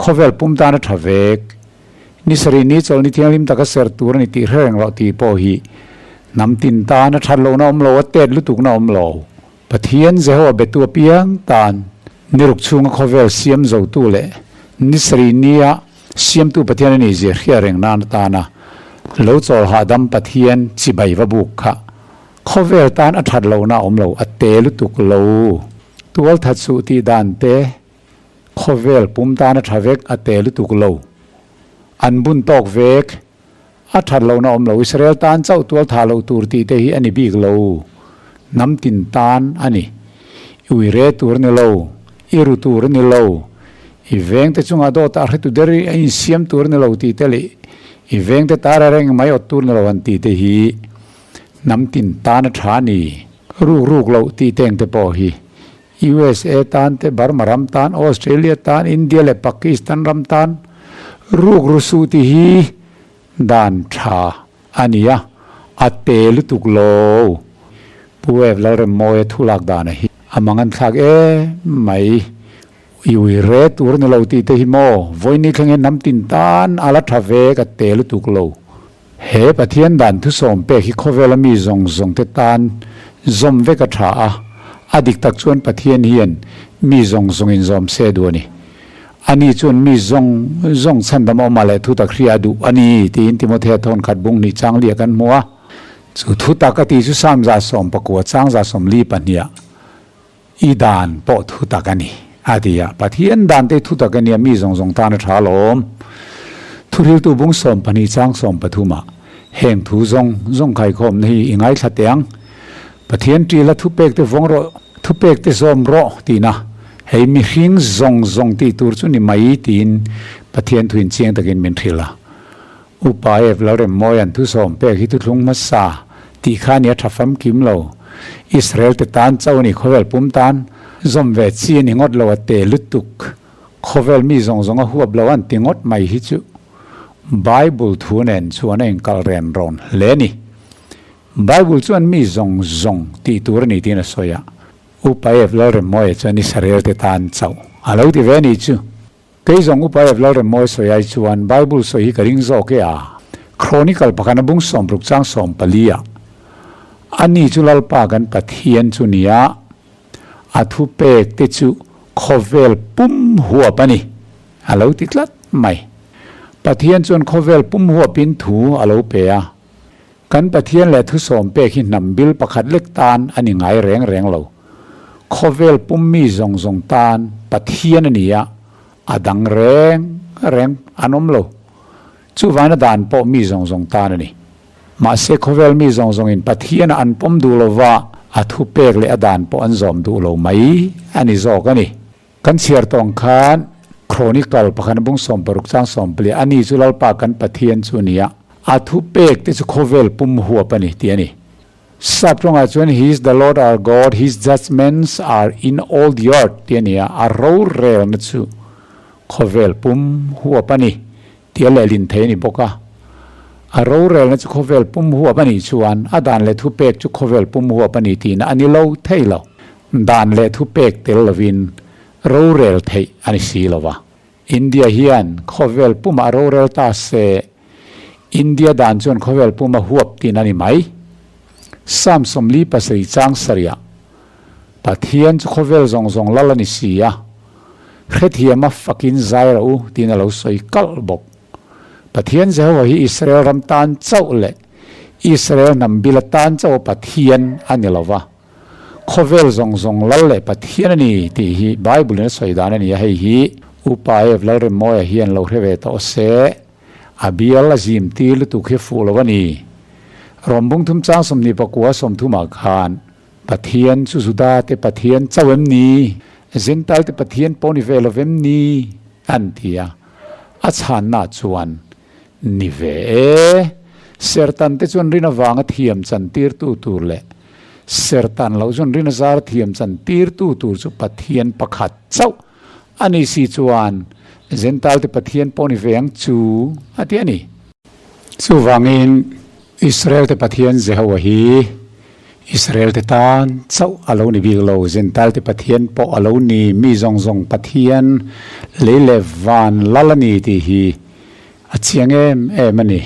Khawvel pum tan a tha vek. Ni sarih ni chawlh ni thianghlim taka ser tur a ni tih hre reng loh tih pawh hi hnam tin tan a that lohna awm lo, a tet lutukna awm lo. Pathian Jehovah betu apiang tan ni ruk chhunga khawvel siam zotu leh ni sarih nia siamtu Pathian a nih zia hria reng nan atana lo chawl hahdam Pathian chibai va buk kha khawvel tan a that lohna awm lo, a te lutuk lo. Tual that suh tih dan te Khawvel pum tan a tha vek, a te lutuk lo. An bun tawk vek, a that lohna awm lo. Israel tan chauh tual thah loh tur tih te hi a ni bik lo. Hnam tin tan a ni. I ui re tur a ni lo, i ru tur a ni lo, i veng te chungah dawt ah hretu der a insiam tur a ni lo tih te leh i veng te tar a reng mai awt tur a ni lo han tih te hi hnam tin tan a tha a ni. Ruk ruk loh tih te ang te pawh hi USA tan te, Burma ram tan, Australia tan, India leh Pakistan ram tan rukru suh tih hi dan tha a ni a, a te lutuk lo. Pu Ev Lalremmawia thu lak dana hi a mang an thlak em mai. I ui re tur a ni lo tih te hi maw? Vawiin thleng hian hnam tin tan a la tha ve ka te lutuk lo. He Pathian dan thusawm pek hi khawvela mi zawng zawng te tan zawm vek a tha a, a dik tak chuan Pathian hian mi zawng zawng in zawm se duh a ni. Ani chuan mi zawng zawng chhandam awmah leh thutak hria a duh a ni tiin Timothea thawn khat bung hnih chang liah kan hmu a. Chu thutak a tih chu Psalm 19 chang 42 I dan pawh thutak a ni, a ti a. Pathian dan te thutak a nia, mi zawng zawng tan a tha alawm. Thuhriltu bung 12 chang 13 ah heng thu zawng zawng khaikhawmna hi i ngaithla teh ang. Pathian ṭila thupek te vawng rawh, thupek te zawm rawh tihna, hei mihring zawng zawng tih tur chu ni mai tiin Pathian thuin chiang takin min hrilh a. Upa Ev Lalremmawia'n thusawm pek hi thuthlung hmasa tih kha nia tha famkim lo. Israel te tan chauh a ni khawvel pum tan zawm ve chi a ni ngawt lo a te lutuk. Khawvel mi zawng zawng a huap lo an ti ngawt mai hi chu Bible thu nen chuan a inkalh ren rawn hle a ni. Bible chuan mi zawng zawng tih tur a ni tiin a sawi a. Upa Ev Lalremmawia chuan Israel te tan chauh a lo ti ve a ni chu. Kei zawng Upa Ev Lalremmawi sawi ai chuan Bible sawi hi ka ring zawk e a. Chronicle pakhat a bung 60 chang 14 ah, Ani chu Lalpa kan Pathian chu nia, a thupek te chu khawvel pum huap a ni, a lo ti tlat mai. Pathian chuan khawvel pum huapin thu a lo pe a. Kan Pathian leh thusawm pek hi hnam bil pakhat lek tan a ni ngai reng reng lo. Khawvel pum mi zawng zawng tan Pathian a ni a, a dang reng reng an awm lo. Chuvana dan pawh mi zawng zawng tan a ni. Mahse khawvel mi zawng zawngin Pathiana an pawm duh lova, a thupek leh a dan pawh an zawm duh lo mai a ni zawk a ni. Kan chhiar tawng khan Chronicle pakhat bung 60 chang 14 a ni chu Lalpa kan Pathian chu a ni a, a thu pek te chu khawvel pum huap a ni tih a ni. Sap tawngah chuan He is the Lord our God, His judgments are in all the earth tih a ni a, a rorelna chu khawvel pum huap a ni tih a lehlin thei a ni bawk a. A rorelna chu khawvel pum huap a nih chuan a dan leh thupek chu khawvel pum huap a ni tihna a ni lo thei lo. Dan leh thupek tel lovin rorel theih a ni si lo va. India hian khawvel pumah rorel ta se, India dan chuan khawvel puma huap tihna a ni mai. Psalm 47 chang sarihah, Pathian chu khawvel zawng zawng lal a ni si a, hrethiama fakin zai rawh u tiin a lo sawi kalh bawk. Pathian Jehovah hi Israel ram tan chauh leh Israel hnam bila tan chauha Pathian a ni lo va. Khawvel zawng zawng lal leh Pathian a ni tih hi Bible in a sawi dan a ni a, hei hi Upa Ev Lalremmawia hian lo hre ve tawh se, a bial a zim tir lutuk hi fuh lo a ni. Rawmbung thum chang 24 30 ah khan Pathian chu Juda te Pathian chauh em ni? Jentail te Pathian pawh ni ve lo vem ni? an ti a, a chhanna chuan Ni ve e. Sertan te chuan rin avanga thiam chan tirtu tur leh Sertan loh chuan rin azar thiam chan tirtu tur chu Pathian pakhat chauh a ni si chuan Jentail te Pathian pawh ni ve ang chu a ti a ni. Chuvangin Israel te Pathian Jehovah hi. Israel te tan chauh a lo ni bik lo, Jentail te Pathian pawh a lo ni, mi zawng zawng Pathian, lei leh van lal a ni tih hi a chiang em em a ni.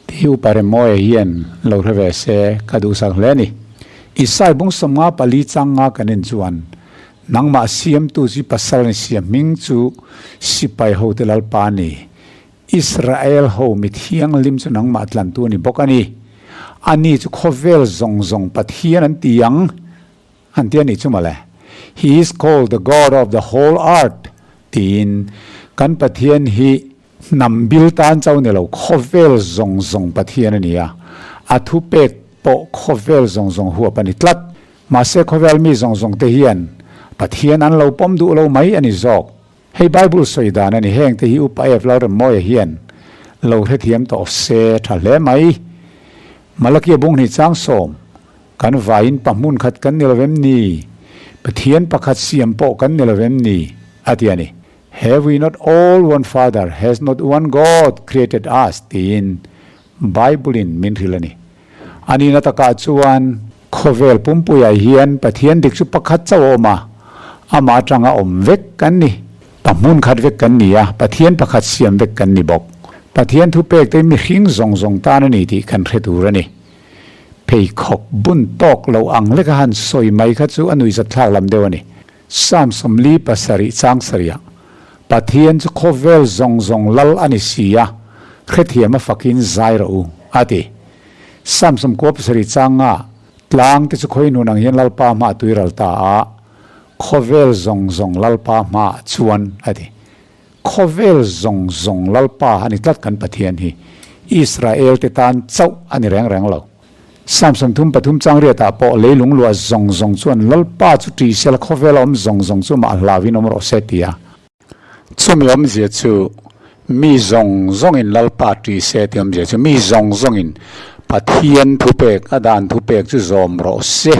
Tih Upa Remmawia hian lo hre ve se ka duhsak hle a ni. Isai bung 54 chang nga kan en chuan nangmah siamtu chu pasal ni sia hming chu sipai hote Lalpa a ni. Israel ho mi thianghlim chu nangmah tlantu a ni bawk a ni. Ani chu khawvel zawng zawng Pathian an ti ang an ti a nih chu mawle. He is called the God of the whole earth tiin kan Pathian hi hnam bil tan chauh ni lo khawvel zawng zawng Pathian a ni a, a thupek pawh khawvel zawng zawng huap a ni tlat. Mahse khawvel mi zawng zawng te hian Pathian an lo pawm duh lo mai a ni zawk. Hei Bible sawi dan a ni, heng te hi Upa F. Lalremmawia hian lo hrethiam tawh se tha hle mai. Malakia bung hnih chang sawm, Kan vaiin pa hmun khat kan ni lo em ni? Pathian pakhat siam pawh kan ni lo em ni? a ti a ni. Have we not all one Father, has not one God created us? tiin Bible-in min hrilh a ni. A nihna takah chuan khawvel pumpuiah hian Pathian dik chu pakhat chauh a awm a, amah atanga awm vek kan ni. Pa hmun khat vek kan ni a, Pathian pakhat siam vek kan ni bawk. Pathian thupek te mihring zawng zawng tan a ni tih kan hre tur a ni. Pheikhawk bun tawk lo ang leka han sawi mai kha chu a nuihzatthlak lam deuh a ni. Psalm 47 chang sarih Pathian chu khawvel zawng zawng lal a ni si a, hrethiam a fakin zai rawh u, a ti. Psalm 97 chang nga, Tlang te chu khawi nun ang hian Lalpa hmaah tui ral ta a, khawvel zawng zawng Lalpa hmaah chuan, a ti. Khawvel zawng zawng Lalpa a ni tlat kan Pathian hi. Israel te tan chauh a ni reng reng lo. Psalm 33 chang riatah pawh leilung luah zawng zawng chuan Lalpa chu ṭi sela khawvela awm zawng zawng chu mah hlauin awm rawh se ti a. Chumi awmzia chu mi zawng zawngin Lalpa ṭi se tih awmzia chu mi zawng zawngin Pathian thupek a dan thupek chu zawm rawh se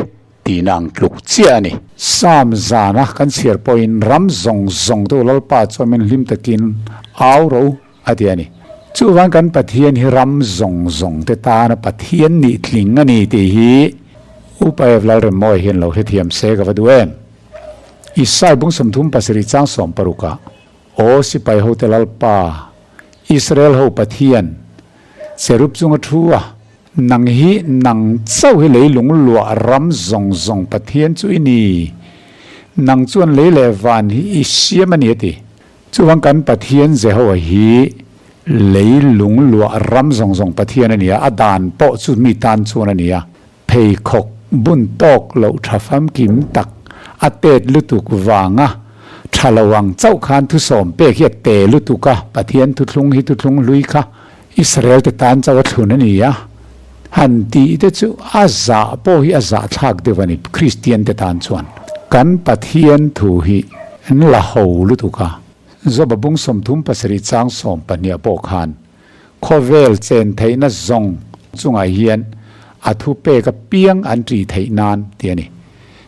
tihna ang tluk chiah a ni. Psalm zana kan chhiar pawhin ram zawng zawng te u Lalpa chuan min hlim takin au rawh u a ti a ni. Chuvang kan Pathian hi ram zawng zawng te tana Pathian nih tling a ni tih hi Upa Ev Lalremmawi hian lo hrethiam se ka va duh em. Isai bung 37 chang 60 ah, Aw sipai hote Lalpa, Israel ho Pathian, cherub chunga thu a, nang hi nang chauh hi leilung luah ram zawng zawng Pathian chu i ni. Nang chuan lei leh van hi i siam a ni a ti. Chuvang kan Pathian Jehovah hi lei lung luah ram zawng zawng Pathian a ni a, a dan pawh chu mi tan chuan a ni a. Pheikhawk bun tawk loh tha famkim tak a tet lutuk vanga tha lo ang chauh khan thusawm pek hi a te lutuk a, Pathian thuthlung hi thuthlung hlui kha Israel te tan chauh a thlun a ni a, han tih te chu a zah pawh hi a zahthlak deuh a ni Kristian te tan chuan. Kan Pathian thu hi an la ho lutuk a, Joba bung 37 chang 12 ah pawh khan khawvel chen theihna zawng chungah hian a thu pek apiang an ṭih theih nan tih a ni.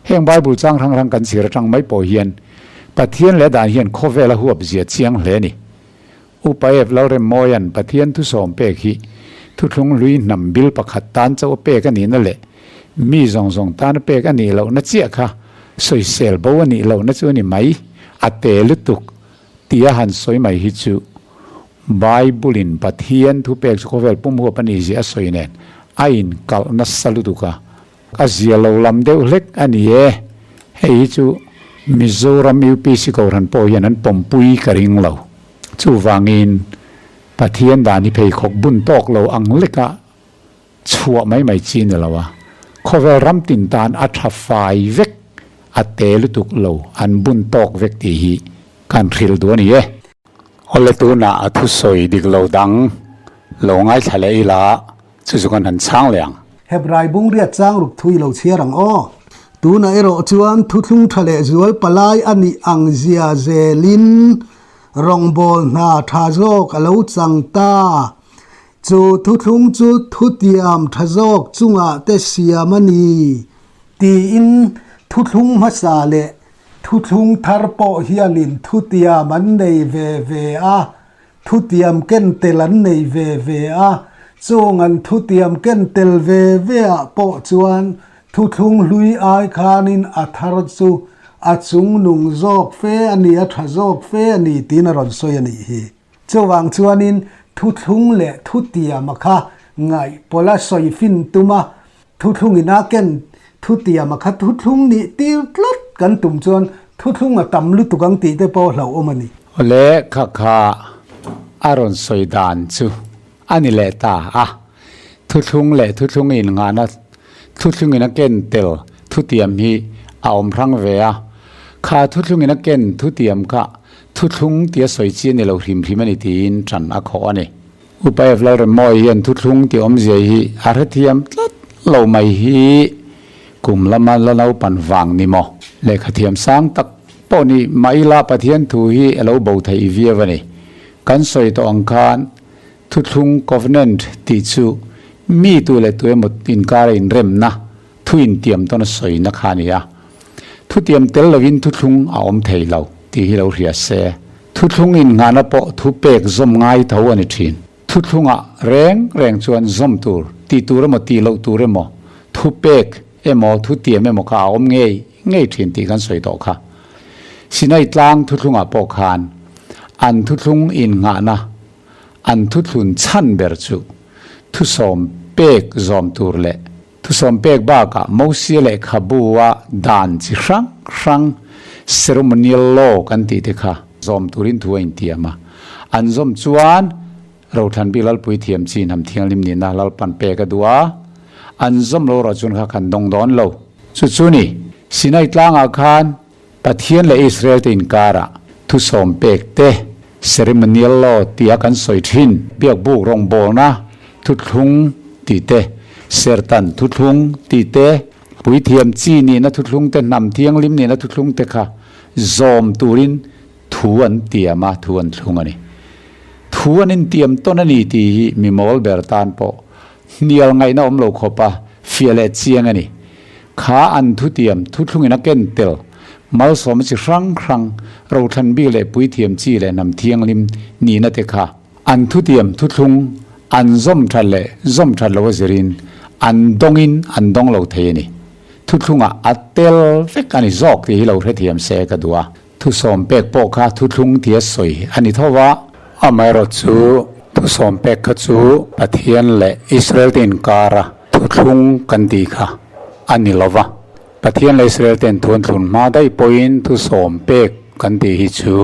Heng Bible chang hrang hrang kan chhir aṭang mai pawh hian Pathian leh dan hian khawvel a huap zia chiang hle a ni. Upa Ev Lalremmawia'n Pathian thusawm pek hi thuthlung hlui hnam bil pakhat tan chauh a pek a nihna leh mi zawng zawng tan a pek a nih lohna chiah kha sawisel bo a nih lohna chu a ni mai, a te lutuk tia han sawi mai hi chu Bible-in Pathian thupek chu khawvel pum huap a nih zia a sawi nen a inkalh nasa lutuk a. A zia lo lam deuh hlek a ni e. Hei hi chu Mizoram UPC Kohhran pawh hian an pawmpui ka ring lo. Chuvangin Pathian dan hi pheikhawk bun tawk lo ang leka chhuah mai mai chi ni lo a. Khawvel ram tin tan a tha fai vek, a te lutuk lo, an bun tawk vek tih hi kan hrilh duh a ni e. Awle tunah a thusawi dik lo dang lo ngaithla leh ila Chu chu kan han chhang leh ang. Hebrai bungriat chang ruk thui lo chhiar ang aw. Tunah erawh chuan thuthlung tha leh zual palai a nih ang zia zelin rawngbâwl hna tha zawk a lo chang ta. Chu thuthlung chu thutiam tha zawk chungah te siam a ni tiin thuthlung hmasa leh thuthlung thar pawh hianin thutiam an nei ve ve a. Thutiam ken tel an nei ve ve a, chung an thutiam ken tel ve ve ah pawh chuan Thuthlung hlui ai khanin a thar chu a chungnung zawk fe a ni, a tha zawk fe a ni tiin a rawn sawi a nih hi. Chuvang chuanin thuthlung leh thutiama kha ngaihpawlh a sawi fin tum a, thuthlungin a ken thutiama kha thuthlung nih tir tlat kan tum chuan thuthlung a tam lutuk ang tih te pawh hlauhawm a ni. Awle kha kha a rawn sawi dan chu a ni leh ta a, thuthlung leh thuthlung innghahna thuthlungin a ken tel thutiam hi a awm hrang ve a, kha thuthlungin a ken thutiam kha thuthlung tia sawi chi a ni lo hrim hrim a ni tiin ṭan a khawh a ni. Upa F. Lalremmawi hian thuthlung tih awmzia hi a hrethiam tlat lo mai hi kum lama la naupan vang ni maw? Lehkhathiam sang tak pawh ni mah ila Pathian thu hi a lo bo theih viau a ni. Kan sawi tawh ang khan Thuthlung, covenant, tih chu mi tu leh tu emaw inkara inremna, thu intiam tawn a sawina kha a ni a. Thutiam tel lovin thuthlung a awm thei lo tih hi lo hria se. Thuthlung innghahna pawh thu pek zawm ngai tho a ni thin. Thuthlungah reng reng chuan zawm tur, tih tur emaw tih loh tur emaw, thu pek emaw thutiam emaw kha a awm ngei ngei thin tih kan sawi tawh kha. Sinai tlang thuthlungah pawh khan an thuthlung innghahna An thuthlun chhan ber chu thusawm pek zawm tur leh thusawm pek bakah Mosia lehkhabu-a dan chi hrang hrang, ceremonial law kan tih te kha zawm turin thu a intiam a. An zawm chuan Rothlanbik Lalpui thiam chi hnam thianghlim nihna Lalpan pek a duh a, an zawm lo erawh chuan kha kan dawng dawn lo. Chu chu ni, Sinai tlangah khan Pathian leh Israel te inkarah thusawm pek te, ceremonial law tia kan sawi thin, biakbuk rawngbawlna thuthlung tih te, sertan thuthlung tih te, puithiam chi nihna thuthlung te, hnam thianghlim nihna thuthlung te kha zawm turin thu an tiam a, thu an thlung a ni. Thu an intiam tawn a ni tih hi mi mawl ber tan pawh hnial ngaihna awm lo khawpa fiah leh chiang a ni. Kha an thutiam thuthlungin a ken tel, malsawmna chi hrang hrang, rothlan bik leh puithiam chi leh hnam thianghlim nihna te kha an thutiam thuthlung an zawm that leh zawm that lo a zirin an dawngin an dawng lo thei a ni. Thuthlungah a tel vek a ni zawk tih hi lo hrethiam se ka duh a. Thusawm pek pawh kha thuthlung tia sawi a ni tho va. Amaherawh chu thusawm pek kha chu Pathian leh Israel te inkara thuthlung kan tih kha a ni lo va. Pathian leh Israel ten thu an thlun hma daih pawhin thusawm pek kan tih hi chu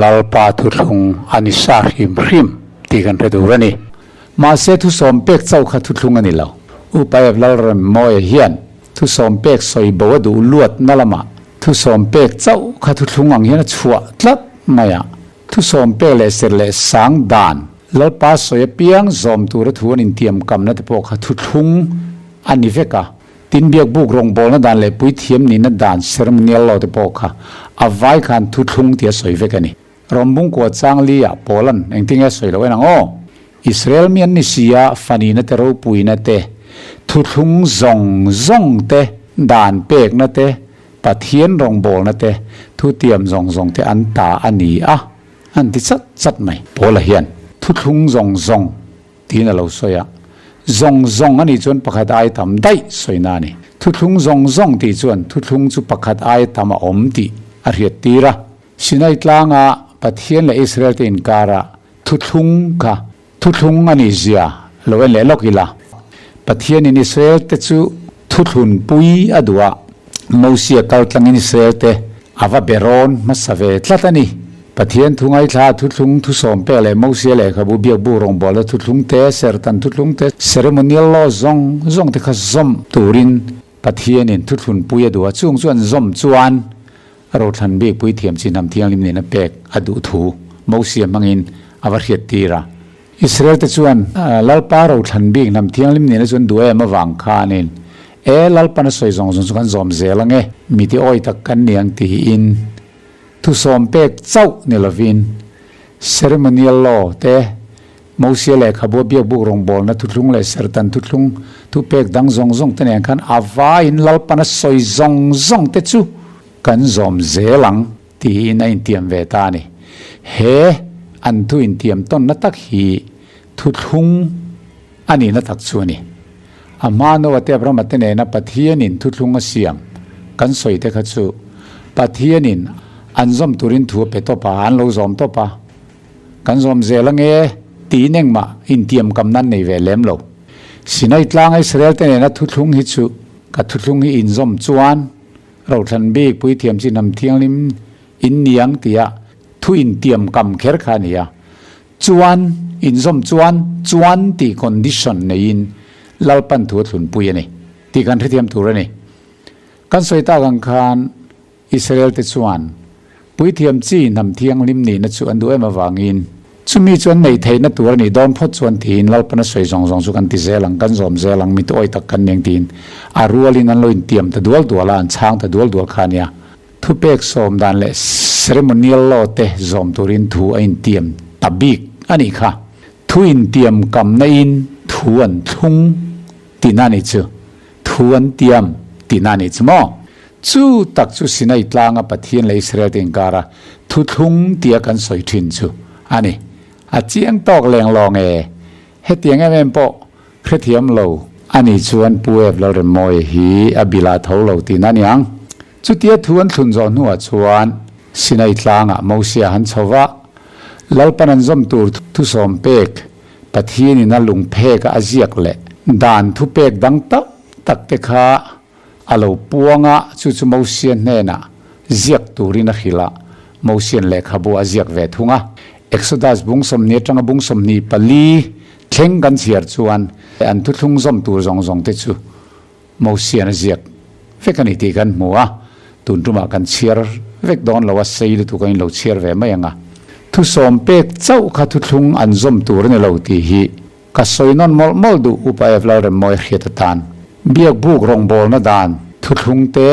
Lalpa thuthlung a ni sa hrim hrim tih kan hre tur a ni. Mahse thusawm pek chauh kha thuthlung a ni lo. Upa Ev Lalremmawia hian thusawm pek sawi bo a duh luatna lamah Thusawm pek chauh kha thuthlung ang hian a chhuah tlat mai a, thusawm pek leh serh leh sang dan, Lalpa sawi apiang zawm tura thu an intiam kamna te pawh kha thuthlung a ni vek a. Tin, biakbuk rawngbawlna dan leh puithiam nihna dan ceremonial law te pawh kha a vai khan thuthlung tia sawi vek a ni. Rawmbung kua chang li ah Paula'n engtin nge a sawi loh en ang aw? Israel mi an ni si a, fanina te ropuina te, thuthlung zawng zawng te, dan pekna te, Pathian rawngbawlna te, thutiam zawng zawng te an ta a ni a, an ti chat chat mai. Paula hian thuthlung zawng zawng tiin a lo sawi a, zawng zawng a nih chuan pakhat ai tam daih sawina a ni. Thuthlung zawng zawng tih chuan thuthlung chu pakhat ai tam a awm tih a hriattir a. Sinai tlanga Pathian leh Israel te inkara thuthlung kha thuthlung a nih zia lo en leh lawk ila. Pathianin Israel te chu thuthlun pui a duh a, Mosia kal tlangin Israel te a va be rawn hmasa ve tlat a ni. Pathian thu ngaithla thuthlung thusawm pek leh Mosia lehkhabu biakbu rawngbawlna thuthlung te, serhtan thuthlung te, ceremonial law zawng zawng te kha zawm turin Pathianin thuthlun pui a duh a, chung chuan zawm chuan Rothlan bik puithiam chi hnam thianghlim nena pek a duh thu Mosia hmangin a va hriat tir a. Israel te chuan Lalpa Rothlan bik hnam thianghlim nena chuan duh em avang khanin, E, Lalpan a sawi zawng zawng chu kan zawm zel ang e, mi ti awi tak kan ni ang tiin thusawm pek chauh ni lovin ceremonial law te, Mosia lehkhabu a biakbuk rawngbawlna thuthlung leh serhtan thuthlung thupek dang zawng zawng te nen khan a vaiin Lalpan a sawi zawng zawng te chu kan zawm zel ang tiin a intiam ve ta a ni. He an thu intiam tawnna tak hi thuthlung a nihna tak chu a ni. A hma Noah te Abrahama te nena Pathianin thuthlung a siam kan sawi te kha chu Pathianin an zawm turin thu a pe tawp a, an lo zawm tawp a. Kan zawm zel ange tiin engmah intiam kam nan nei ve lem lo. Sinai tlanga Israel te nena thuthlung hi chu ka thuthlung hi inzawm chuan Rothlan bik Puithiam chi hnam thianghlim in niang tia thu intiam kam kher kha a ni a. Chuan, inzawm chuan, chuan tih condition neiin Lalpan thu a thlunpui a ni tih kan hrethiam tur a ni. Kan sawi tak ang khan Israel te chuan Puithiam chi hnam thianghlim nihna chu an duh em avangin chumi chu an neih theihna tur a nih dawn phawt chuan tiin Lalpan a sawi zawng zawng chu kan ti zel ang, kan zawm zel ang, mituawi tak kan ni ang tiin a rualin an lo intiam ta dual dual a, an chhang ta dual dual kha a nia. Thupek sawm dan leh ceremonial law te zawm turin thu a intiam ta bik a nih kha. Thu intiam kamna in thu an thlung tihna a nih chu. Thu an tiam tihna a nih chu maw? Chu tak chu Sinai tlanga Pathian leh Israel te inkara thu thlung tia kan sawi thin chu a ni. A chiang tawk leng lawng e. Hetiang em em pawh hrethiam lo a nih chuan Pu Ep Lalremmawia hi a bilah tho lo tihna a ni ang. Chutia thu an thlun zawh hnuah chuan Sinai tlangah Mosia han chho va, Lalpan an zawm tur thusawm pek Pathianin a lungphek a ziak leh dan thupek dang tam tak te kha a lo puang a, chu chu Mosia hnenah ziak turin a hrilh a, Mosian lehkhabu a ziak ve thung a. Exodus bung 20 atanga bung 24 thleng kan chhiar chuan an thuthlung zawm tur zawng zawng te chu Mosian a ziak vek a ni tih kan hmu a, tun tumah kan chhiar vek dawn lo a, sei lutuk a inlo chhiar ve mai ang a. Thusawm pek chauh kha thuthlung an zawm tur a ni lo tih hi ka sawi nawn mawlh mawlh duh Upa Ev Lalremmawi hriat atan. Biakbuk rawngbawlna dan thuthlung te,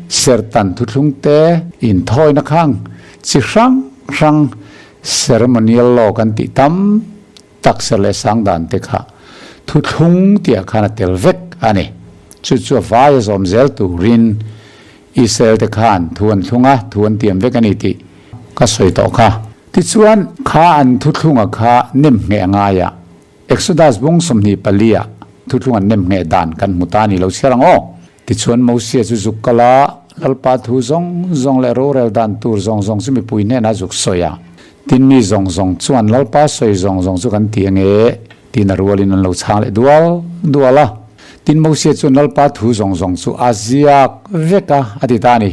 serhtan thuthlung te, inthawina khang chi hrang hrang ceremonial law kan tih tam tak ser leh sang dan te kha thuthlung tih ah khan a tel vek a ni. Chu chu a vai a zawm zel turin Israel te khan thu an thlung a, thu an tiam vek a ni tih ka sawi tawh kha. Tichuan, kha an thuthlunga kha nem ngheh a ngai a, Exodus bung 24 ah thuthlung an nem ngheh dan kan hmu ta a ni lo chhiar ang aw. Tichuan Mosia chu zuk kal a, Lalpa thu zawng zawng leh rorel dan tur zawng zawng chu mipui hnenah zuk sawi a. Tin mi zawng zawng chuan Lalpa sawi zawng zawng chu kan ti ange tiin a rualin an lo chhang leh dual dual a. Tin Mosia chuan Lalpa thu zawng zawng chu a ziak vek a, a ti ta a ni.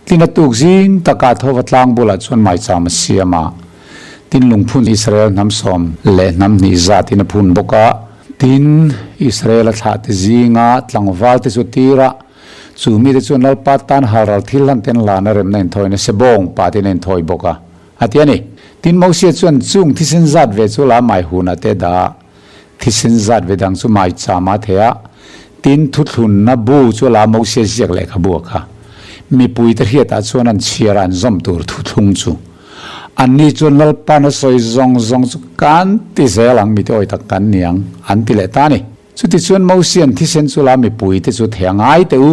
Tin a tuk zing takah Thova tlang bulah chuan maicham a siam a. Tin lungphun Israel hnam sawm leh hnam hnih zat in a phun bawk a. Tin Israel a thlah te zinga tlangval te chu tir a, chu mite chuan Lalpa tan halral thil hlan ten lana remna inthawina sebawng pa ten a inthawi bawk a, a ti a ni. Tin Mosia chuan chung thisen zat ve chu la mai hunah te dah a, thisen zat ve dang chu maicham a thei a, tin thuthlunna bu chu la Mosia ziak lehkhabu a kha. Mipui te hriatah chuan an chhiar a an zawm tur thuthlung chu. Anni chuan Lalpan a sawi zawng zawng chu kan ti zel ang, mite awi tak kan ni ang, an ti leh ta a ni. Chutichuan Mosian thisen chu la mipui te chu thei a ngai teh u.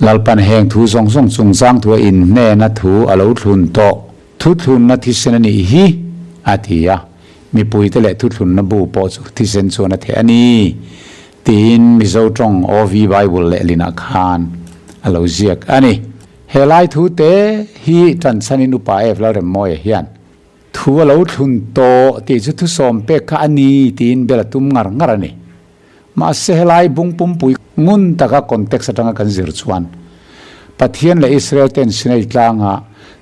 Lalpan heng thu zawng zawng chungchang thu a inhnena thu a lo thlun tawh, thuthlunna thisen a nih hi, a ti a. Mipui te leh thuthlunna bu pawh chu thisen chuan a theh a ni, tiin Mizo tawng OV Bible lehlinah khan a lo ziak a ni. He lai thu te hi tanchhanin Upa Ev Lalremmawia hian thu a lo thlun tawh tih chu thusawm pek kha a ni tiin bel a tum ngar ngar a ni. Mahse helai bung pumpui ngun taka context atanga kan zir chuan Pathian leh Israel ten Sinai tlanga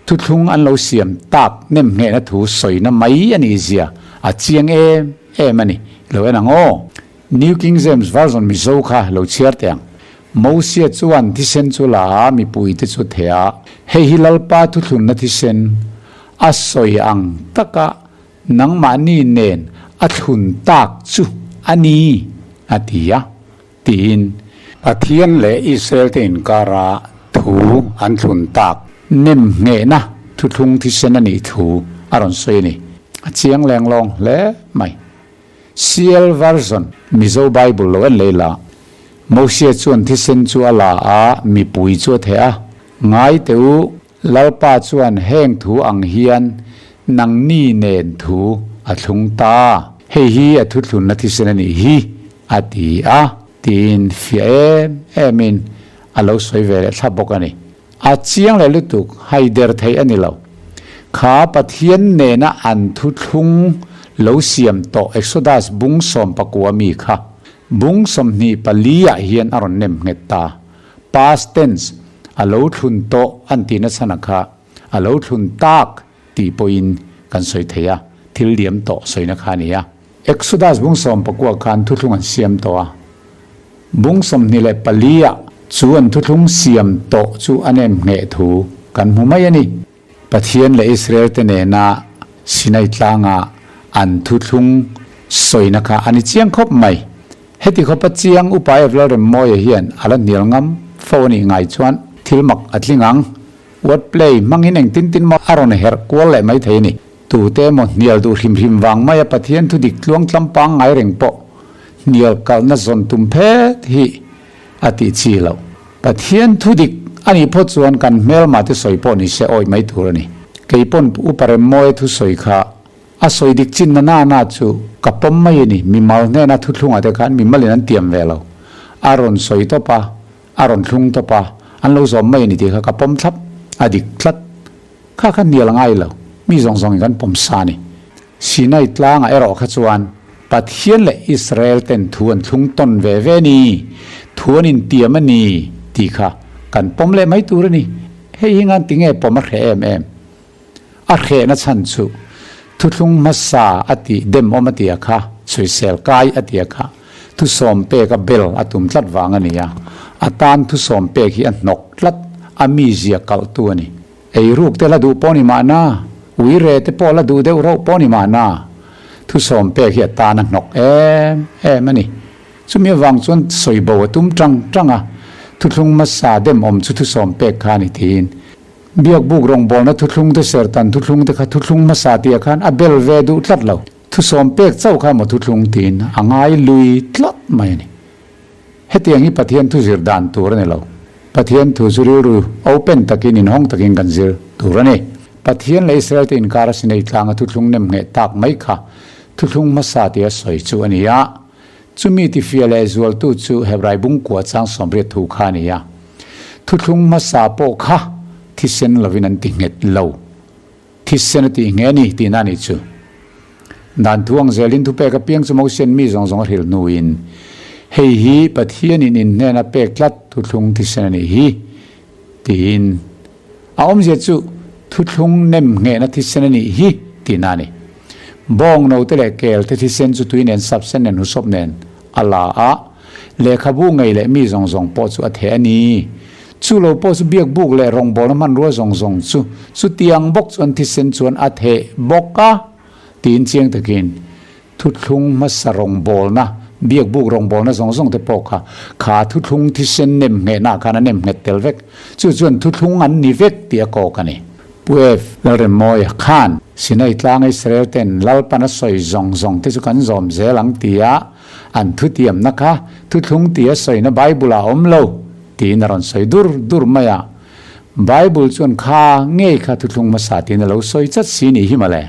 thuthlung an lo siam tak nem nghehna thu sawina mai a nih zia a chiang em em a ni. Lo en ang aw. New King James Version Mizo kha lo chhiar teh ang. Mosia chuan thisen chu la a, mipuite chu theh a, hei hi Lalpa thuthlunna thisen a sawi ang taka nangmahni nen a thlun tak chu a ni, a ti a, tiin. Pathian leh Israel te inkara thu an thlun tak nem nghehna thuthlung thisen a nih thu a rawn sawi a ni. A chiang leng lawng hle mai. CL Version, Mizo Bible lo en lei la. Mosia chuan thisen chu a la a, mipui chu a theh a. Ngai teh u, Lalpa chuan heng thu ang hian nangni nen thu a thlung ta. Hei hi a thuthlunna thisen a nih hi, a ti a. Tiin fiah em emin a lo sawi ve leh thlap bawk a ni. A chiang leh lutuk, haider theih a ni lo. Kha Pathian nena an thuthlung lo siam tawh Exodus bung 14 mi kha bung 24 ah hian a rawn nem nghet ta. Past tense, a lo thlun tawh an tihna chhan kha a lo thlun tak tih pawhin kan sawi thei a, thil liam tawh sawina kha a ni a. Exodus bung 19 khan thuthlung an siam tawh a, bung 24 ah chu an thuthlung siam tawh chu a nem ngheh thu kan hmu mai a ni. Pathian leh Israel te nena Sinai tlanga an thuthlung sawina kha a ni chiang khawp mai. Heti khawpa chiang Upa Evlalremmawia hian a la hnial ngam fo a nih ngai chuan thil mak a tling ang. Word play hmangin engtin tin maw a rawn herh kual leh mai thei a ni. Tute emaw hnial duh hrim hrim vang maia Pathian thu dik tluang tlam pangngai reng pawh hnial kalhna zawn tum phet hi a tih chi loh. Pathian thu dik a nih phawt chuan kan hmelma te sawi pawh ni se awih mai tur a ni. Kei pawn Upa Remmawia thu sawi kha a sawi dik chin na na na chu ka pawm mai a ni. Mimal hnena thuthlungah te khan mimalin an tiam ve lo. A rawn sawi tawp a. A rawn thlung tawp a, an lo zawm mai a ni tih kha ka pawm thlap, a dik tlat. Kha kha hnial ngai lo, mi zawng zawngin kan pawm sa a ni. Sinai tlangah erawh kha chuan Pathian leh Israel ten thu an thlung tawn ve ve a ni, thu an intiam a ni tih kha kan pawm leh mai tur a ni. Hei hi ngan tinge pawm a hreh em em? A hrehna chhan chu thuthlung hmasa a tih dem awm a tia kha, sawisel kai a tia kha, thusawm pek a bel a tum tlat vang a ni a, a tan thusawm pek hi a hnawk tlat, a mizia kalhtu a ni. Eiruk te la duh pawh ni mahna, uire te pawh la duh deuh rauh pawh ni mahna, thusawm pek hi a tan a hnawk em em a ni. Chumi avang chuan sawibo a tum tang tang a, thuthlung hmasa dem awm chu thusawm pek kha a ni tiin. Biakbuk rawngbawlna thuthlung te sertan thuthlung te kha thuthlung hmasa tih ah khan a bel ve duh tlat lo. Thusawm pek chauh kha maw thuthlung tiin a ngai lui tlat mai a ni. Hetiang hi Pathian thu zir dan tur a ni lo. Pathian thu chu rilru open takin inhawng takin kan zir tur a ni. Pathian leh Israel te inkar a sinei tlanga thuthlung nem ngheh tak mai kha thuthlung hmasa tia sawi chu a ni a. Chumi tifia leh zualtu chu Hebrai bungkua chang 80 thu kha a ni a. Thuthlung hmasa pawh kha thisen lovin an ti nghet lo. Thisen a tih nghe a ni tihna a nih chu. Dan thu ang zelin thupek apiang chu Mosian mi zawng zawng a hrilh hnuin, Hei hi Pathianin in hnena pek tlat thuthlung thisen a nih hi, tiin. A awmzia chu thuthlung nem nghehna thisen a nih hi tihna a ni. Bawng note leh kel te thisen chu tui nen sap sen nen husawp nen a la a, lehkhabu ngei leh mi zawng zawng pawh chu a theh a ni. Chu lo pawh chu biakbuk leh rawngbawlna hmanrua zawng zawng chu chutiang bawk chuan thisen chuan a theh bawk a tiin chiang takin Thuthlung hmasa rawngbawlna, biakbuk rawngbawlna zawng zawng te pawh kha, kha thuthlung thisen nem nghehna khan a nem nghet tel vek. Chu chuan thuthlung an ni vek tih a kawk a ni. Pu Ev. Lalremmawia khan Sinai tlanga Israel ten Lalpan a sawi zawng zawng te chu kan zawm zel ang tia an thutiamna kha thuthlung tia sawina Bible ah a awm lo tiin a rawn sawi dur dur mai a. Bible chuan kha ngei kha thuthlung hmasa tiin a lo sawi chat si nih hi mawle.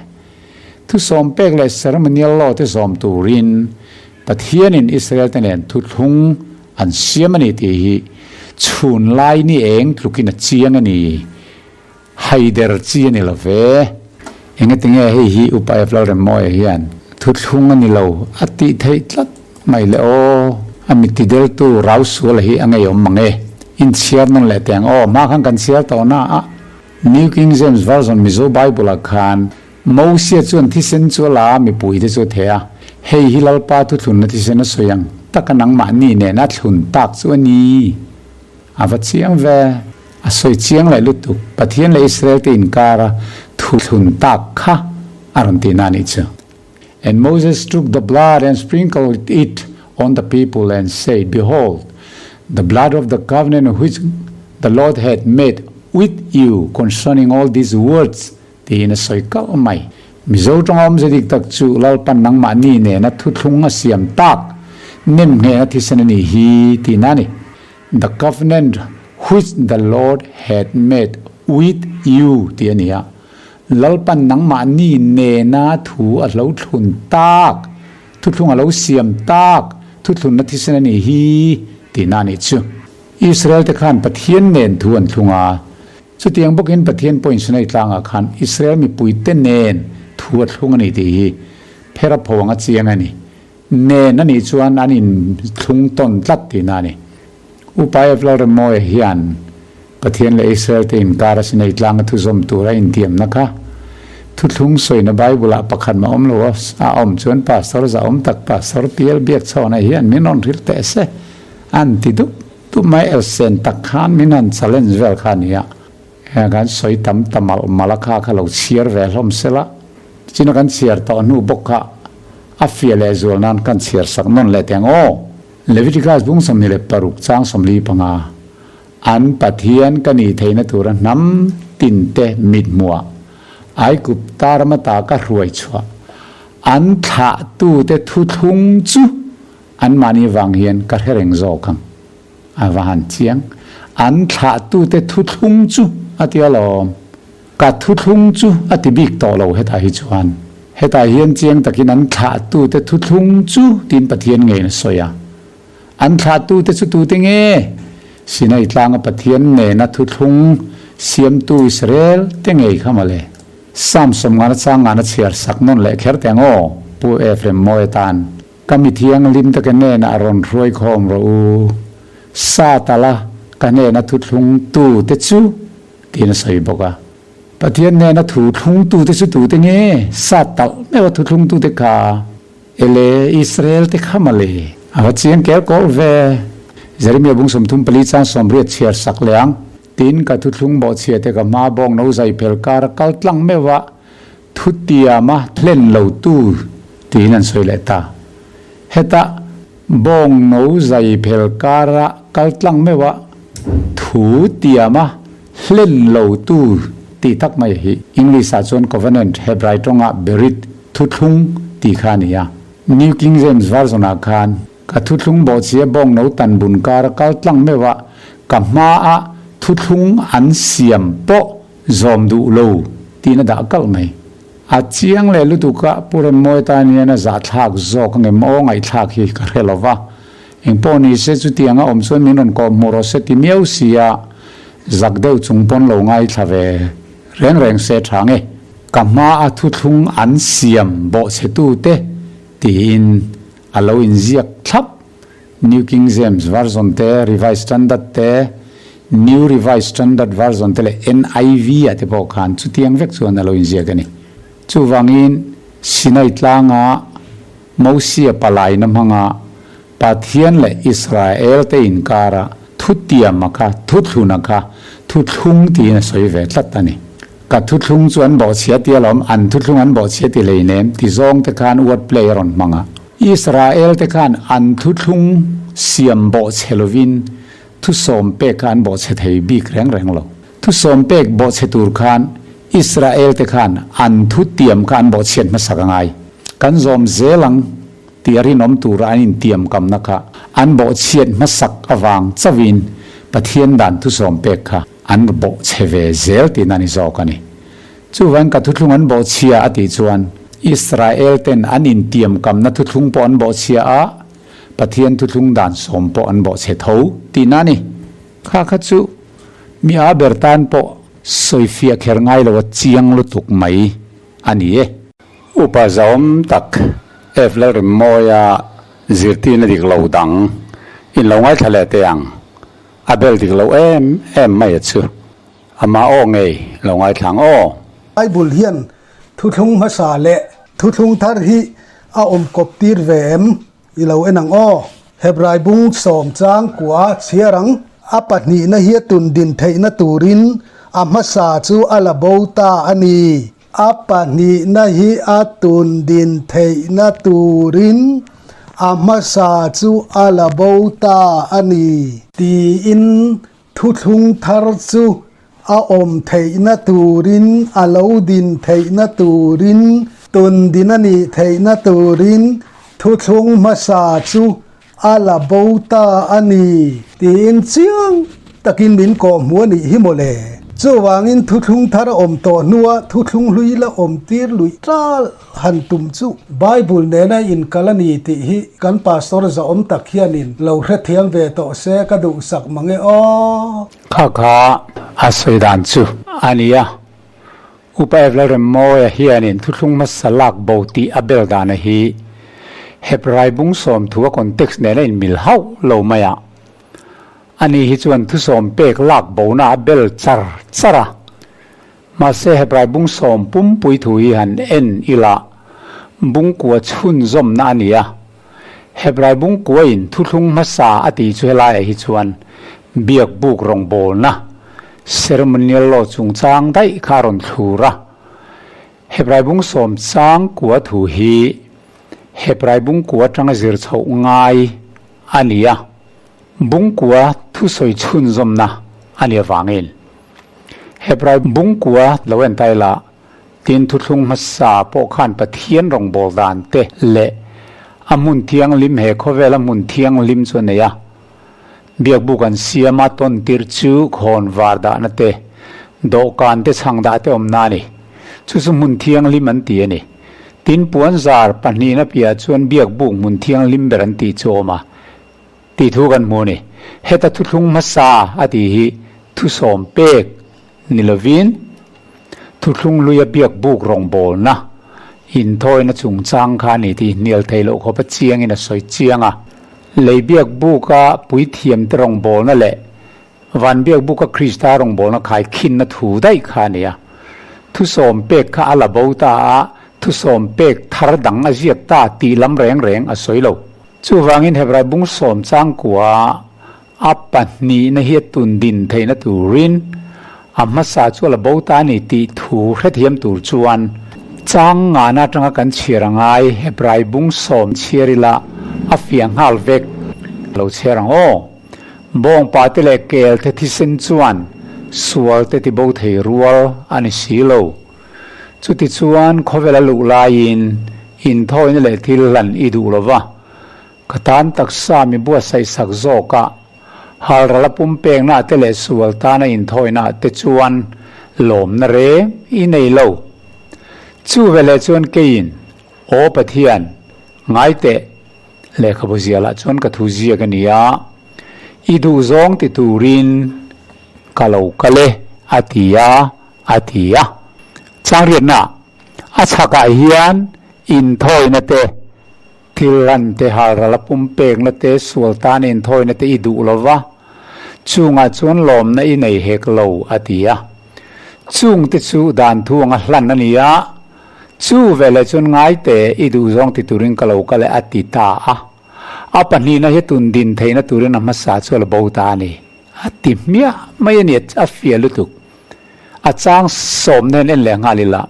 Thusawm pek leh ceremonial law te zawm turin Pathianin Israel te nen thuthlung an siam a ni tih hi chhun lai ni eng tlukin a chiang a ni. Haider chi a ni lo ve. Engatinge hei hi Upa F. Lalremmawia hian thuthlung a ni lo a tih theih tlat mai le aw. A mitti deltu rau suala hi a ngeiawm mang e. Inchhiar nawn leh teh ang aw. Hma khan kan chhiar tawh na a. New King James Version Mizo Bible ah khan Mosia chuan thisen chu a la a, mipui te chu a theh a. Hei hi Lalpa thuthlunna thisen a sawi ang taka nangmahni nena thlun tak chu a ni. A va chiang ve. A sawi chiang leh lutuk. Pathian leh Israel te inkara thuthlun tak kha a rawn tihna a nih chu. And Moses took the blood and sprinkled it on the people and said, Behold, the blood of the covenant which the Lord hath made with you concerning all these words tiin a sawi kalh mai. Mizo tawng awmze dik tak chu Lalpan nangmahni nena thuthlung a siam tak nem nghehna thisen a nih hi tihna a ni. The covenant which the Lord hath made with you tih a ni a. Lalpan nangmahni nena thu a hlo thlun tak, thuthlung a lo siam tak. thuthlunna thisen a nih hi tihna a nih chu. Israel te khan Pathian nen thu an thlung a, chutiang bawkin Pathian pawhin Sinai tlangah khan Israel mipuite nen thu a thlung a ni tih hi phera pho anga chiang a ni. Nen a nih chuan an inthlung tawn tlat tihna a ni. Upa F. Lalremmawia hian Pathian leh Israel te inkar a Sinai tlanga thuzawm tur a intiamna kha thuthlung sawina Bible-ah pakhat mah awm lo a awm chuan Pastor zahawm tak Pastor Pial Biakchhawna hian min rawn hrilh teh se an ti dup dup mai elsen tak khan min han challenge vel kha a ni a. Heng kan sawi tam ta malh malh a kha kha lo chhiar ve hlawm sela, china kan chhiar tawh hnu bawk kha a fiah leh zual nan kan chhiar sak nawn leh teng aw. Leviticus bung 26 chang 45, An Pathian ka nih theihna tura hnam tinte mithmuah Aigupta rama ta ka hruai chhuah an thlahtute thuthlung chu anmahni vang hian ka hre reng zawk ang. A va han chiang. An thlahtute thuthlung chu a ti alawm. Ka thuthlung chu a ti bik tawh lo hetah hi chuan. Hetah hian chiang takin an thlahtute thuthlung chu tiin Pathian ngeiin a sawi a. An thlahtute chu tute nge? Sinai tlanga Pathian nena thuthlung siamtu Israel te ngei kha mawle. Psalm sawmngana changngana chhiar sak nawn leh kher teh ang aw, Pu Ephraim Mawi atan. Ka mi thianghlim te ka hnenah rawn hruai khawm rawh u, sa tala ka hnena thuthlung tu te chu, tiin a sawi bawk a. Pathian hnena thuthlung tu te chu tute nge? Sa talh meuh a thuthlung tu te kha ele Israel te kha mawle. A va chiang kel kawlh ve. Jeremia bung 34 chang 80 chhiar sak leh ang. Tin, ka thuthlung bawhchhia te ka hma bawng no zai phel kar a kal tlang meuh a, Thutiama hlen lo tu tiin an sawi leh ta. Heta bawng no zai phel kara kal tlang meuh a thu tiama hlen lo tu tih tak mai hi English ah chuan covenant, Hebrai tawngah berit, thuthlung tih kha a ni a. New King James Version ah khan ka thuthlung bawhchhia bawng no tan bun kara kal tlang meuh a ka hmaah thuthlung an siam pawh Zawm duh lo tiin a dah kalh mai. A chiang leh lutuk a, Pu Remmawi tan hian a zahthlak zawk angem aw ngaihthlak hi ka hre lo va. Engpawh ni se chutiang a awm chuan min rawn kawh hmuh rawh se ti miau si a, zak deuh chung pawn lo ngaithla ve reng reng se tha nge. Ka hma a thuthlung an siam bawhchhetute tiin a lo inziak thlap. New King James Version te, Revised Standard te, New Revised Standard Version te leh NIV ah te pawh khan chutiang vek chuan a lo inziak a ni. Chuvangin, Sinai tlanga Mosia palaina hmanga Pathian leh Israel te inkara thutiama kha, thuthluna kha, thuthlung tiin a sawi ve tlat a ni. Ka thuthlung chu an bawhchhia ti alawm, an thuthlung an bawhchhia ti hleinem ti zawng te khan word play a rawn hmang a. Israel te khan an thuthlung siam bawhchhe lovin thusawm pek kha an bawhchhe thei bik reng reng lo. Thusawm pek bawhchhe tur khan Israel te khan an thutiam kha an bawhchhiat hmasak a ngai. Kan zawm zel ang tih a rinawm tura an intiam kamna kha an bawhchhiat hmasak avang chauhin Pathian dan thusawm pek kha an bawhchhe ve zel tihna a ni zawk a ni. Chuvan ka thuthlung an bawhchhia a tih chuan Israel ten an intiam kamna thuthlung pawh an bawhchhia a, Pathian thuthlung dan sawm pawh an bawhchhe tho tihna a ni. Kha kha chu mi a ber tan pawh sawifiah kher ngai lo a chiang lutuk mai a ni e. Upa zawm tak F Lalrimmawia zirtirna dik lo dang in lo ngaithla leh teh ang, a bel dik lo em em mai a chu. Amah aw ngei lo ngaithla ang aw. Bible hian thuthlung hmasa leh thuthlung thar hi a awm kawp tir ve em? I lo en ang aw. Hebrai bung sawm chang kua chhiar ang. A pahnihna hi a tun din theihna turin a hmasa chu a la bo ta a ni. A pahnihna hi a tun din theihna turin a hmasa chu a la bo ta a ni. Tiin Thuthlung thar chu a awm theihna turin, a lo din theihna turin, tun din a nih theihna turin thuthlung hmasa chu a la bo ta a ni tiin chiang takin min kawhhmuh a nih hi mawle. Chuvangin thuthlung thar a awm tawh hnua thuthlung hlui la awm tir luih tal han tum chu Bible nena inkal a ni tih hi kan Pastor zahawm tak hianin lo hrethiam ve tawh se ka duhsak mang e aw. Kha kha a sawi dan chu a nia. Upa Evlalremmawia hianin thuthlung hmasa lak bo tih a bel dana hi Hebrai bung sawmthu a context nena inmil hauh lo mai a. Ani hi chuan thusawm pek lak bona a bel char char a. Mahse Hebrai bung sawm pumpui thu hi han en ila bungkua chhunzawmna a ni a. Hebrai bungkuain thuthlung hmasa a tih chu helaiah hi chuan biak buk rawngbawlna, ceremonial law chungchang daih kha a rawn thlur a. Hebrai bung sawm chang kua thu hi Hebrai bungkua atanga zir chhoh ngai a ni a. Bungkua thusawi chhunzawmna a nih avangin Hebrai bungkua lo en ta ila, tin thuthlung hmasa pawh khan Pathian rawngbâwl dan te leh a hmun thianghlim he khawvela hmun thianghlim chu a nei a. Biakbuk an siam a tawn tir chu khawn var dahna te, dawhkan te chhang dah te awmna a ni. Chu chu hmun thianghlim an ti a ni. Tin puanzar pahnihna piah chuan biakbuk hmun thianghlim ber an tih chu a awm a. Tih thu kan hmu a ni. Heta thuthlung hmasa a tih hi thusawm pek ni lovin thuthlung luia biak buk rawngbawlna inthawina chungchang kha a ni tih hnial thei loh khawpa chiangin a sawi chiang a. Lei biak buka puithiamte rawngbawlna leh van biak buka Krista rawngbawlna khaikhinna thu daih kha a ni a. Thusawm pek kha a la bo ta a, thusawm pek thar dang a ziak ta tih lam reng reng a sawi lo. Chuvangin Hebrai bung sawm changkua a pahnihna hi a tun din theihna turin a hmasa chu a la bo ta a ni tih thu hrethiam tur chuan chang ngana atanga kan chhiar a ngai. Hebrai bung sawm chhiar ila a fiah nghal vek lo chhiar ang aw. Bawngpa te leh kel te thisen chuan sual te ti bo thei rual a ni si lo. Chutichuan khawvel a luh laiin inthawina leh thil hlan i duh lo va, ka tan taksa mi buatsaih sak zawka halral a pumpeknaah te leh sual tana inthawinaah te chuan lawmna reng i nei lo. Chu veleh chuan keiin, Aw Pathian, ngai teh, lehkhabu zialah chuan ka thu ziak a ni a, i duhzawng ti turin ka lo kal e, a ti a. A ti a. Changriatna a chhakah hian inthawina te, thil ran te, halral a pumpekna te, sual tan inthawina te i duh lo va, chungah chuan lawmna i nei hek lo, a ti a. Chungte chu dan thu anga hlan a ni a, chu veleh chuan ngaite i duh zawng ti turin ka lo kal e, a ti ta a. A pahnihna hi tun din theihna turin a hmasa chu a la bo ta a ni, a ti hmiah mai a ni, a fiah lutuk. A chang sawmna hian en leh nghal ila,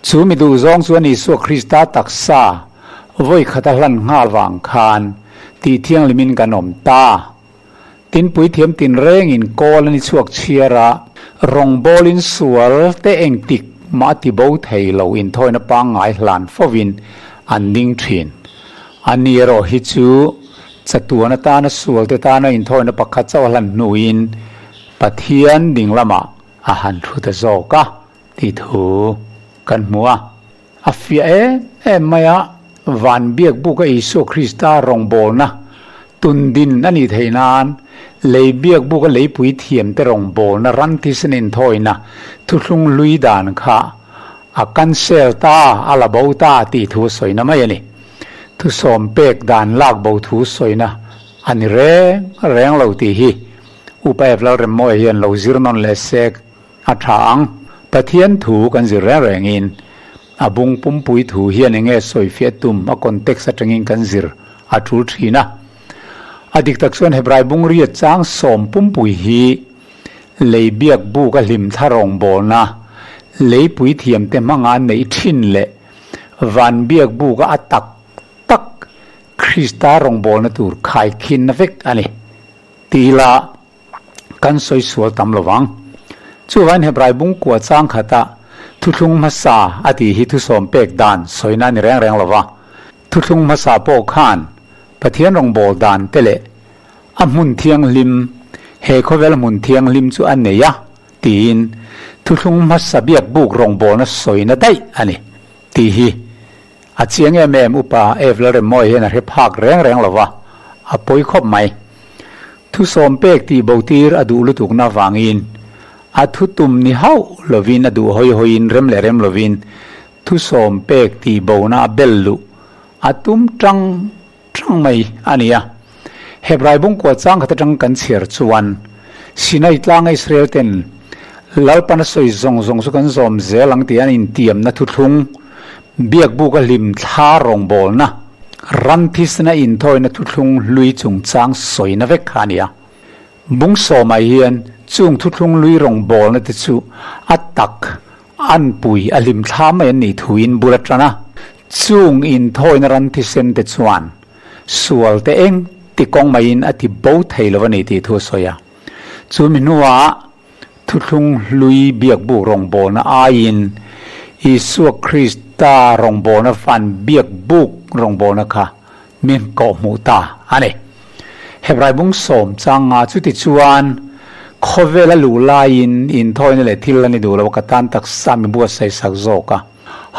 chu mi duhzawng chuan Isua Krista taksa vawi khata hlan nghal vang khan tih thianghlimin kan awm ta. Tin puithiam tinrengin kawl an i chhuak chhiar a, rawngbawlin sual te engtik mah a ti bo thei lo inthawina pangngai hlan fovin an ding thin. Ani erawh hi chu chatuan atana sual te tana inthawina pakhat chauh a hlan hnuin Pathian ding lamah a han thu ta zawk a tih thu kan hmu a. A fiah em em mai a, van biak buka Isua Krista rawngbawlna tun din a nih theih nan lei biak buka leipui thiamte rawngbawlna ran thisen inthawina thuthlung hlui dan kha a cancel ta, a la bo ta tih thu a sawina mai a ni. Thusawm pek dan lak bo thu sawina a ni reng reng lo tih hi Upa Ev Lalremmawi hian lo zir nawn leh sek a tha ang. Pathian thu kan zir reng rengin a bung pumpui thu hian enge sawifiah tum a context atangin kan zir a tul thin a. A dik tak chuan Hebrai bung riat chang sawm pumpui hi lei biak buk a hlim thla rawngbawlna leipui thiamte hmanga neih thin leh van biak buka a tak tak Krista rawngbawlna tur khaikhinna vek a ni. Ti ila kan sawi sual tam lo vang. Chuvain Hebrai bungkua chang khata thuthlung hmasa a tih hi thusawm pek dan sawina a ni reng reng lo va. Thuthlung hmasa pawh khan Pathian rawngbâwl dan te leh a hmun thianghlim, he khawvel hmun thianghlim chu a nei a. tiin thuthlung hmasa biak buk rawngbawlna sawina daih a ni tih hi a chiang em em. Upa Eve Lalremmawi hian a hre phak reng reng lo va, a pawi khawp mai. Thusawm pek tih bo tir a duh lutukna avangin a thutum ni hauh lovin a duh hawi hawiin rem leh rem lovin thusawm pek tih bona a bel luh a tum tang tang mai a ni a. Hebrai bungkua chang khat atang kan chhiar chuan Sinai tlanga Israel ten Lalpan a sawi zawng zawng chu kan zawm zel ang tih an intiamna thuthlung biakbuk a hlim thla rawngbawlna ran thisna inthawina thuthlung hlui chungchang sawina vek kha a ni a. Bung sawmah hian chung thuthlung hlui rawngbawlna te chu a tak Anpui a hlim thla mai an nih thuin bul a tan a, chung inthawina ran thisen te chuan sual te eng ti kawng maiin a ti bo thei lo a ni tih thu a sawi a. Chumi hnuah thuthlung hlui biakbuk rawngbawlna aiin Isua Krista rawngbawlna fan biakbuk rawngbawlna kha min kawhhmuh ta a ni. Hebrai bung sawm changa chuti chuan khawvel a luh laiin inthawina leh thil a ni duh lo a, ka tan taksa mi buatsaih sak zawk a,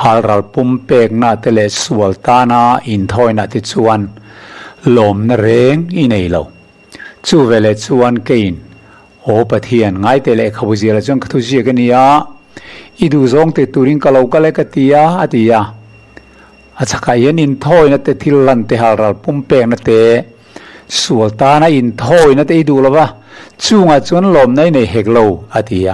halral pumpekna te leh sual tana inthawina te chuan lawmna reng i nei lo. Chu veleh chuan keiin, Aw Pathian, ngaite lehkhabu zialah chuan ka thu ziak a nia, i duhzawng ti turin ka lo kal e ka ti a, a ti a. A chhakah hian inthawina te, thil lan te, halral pumpekna te, sual tana inthawina te i duh lo va, chungah chuan lawmna i nei hek lo, a ti a.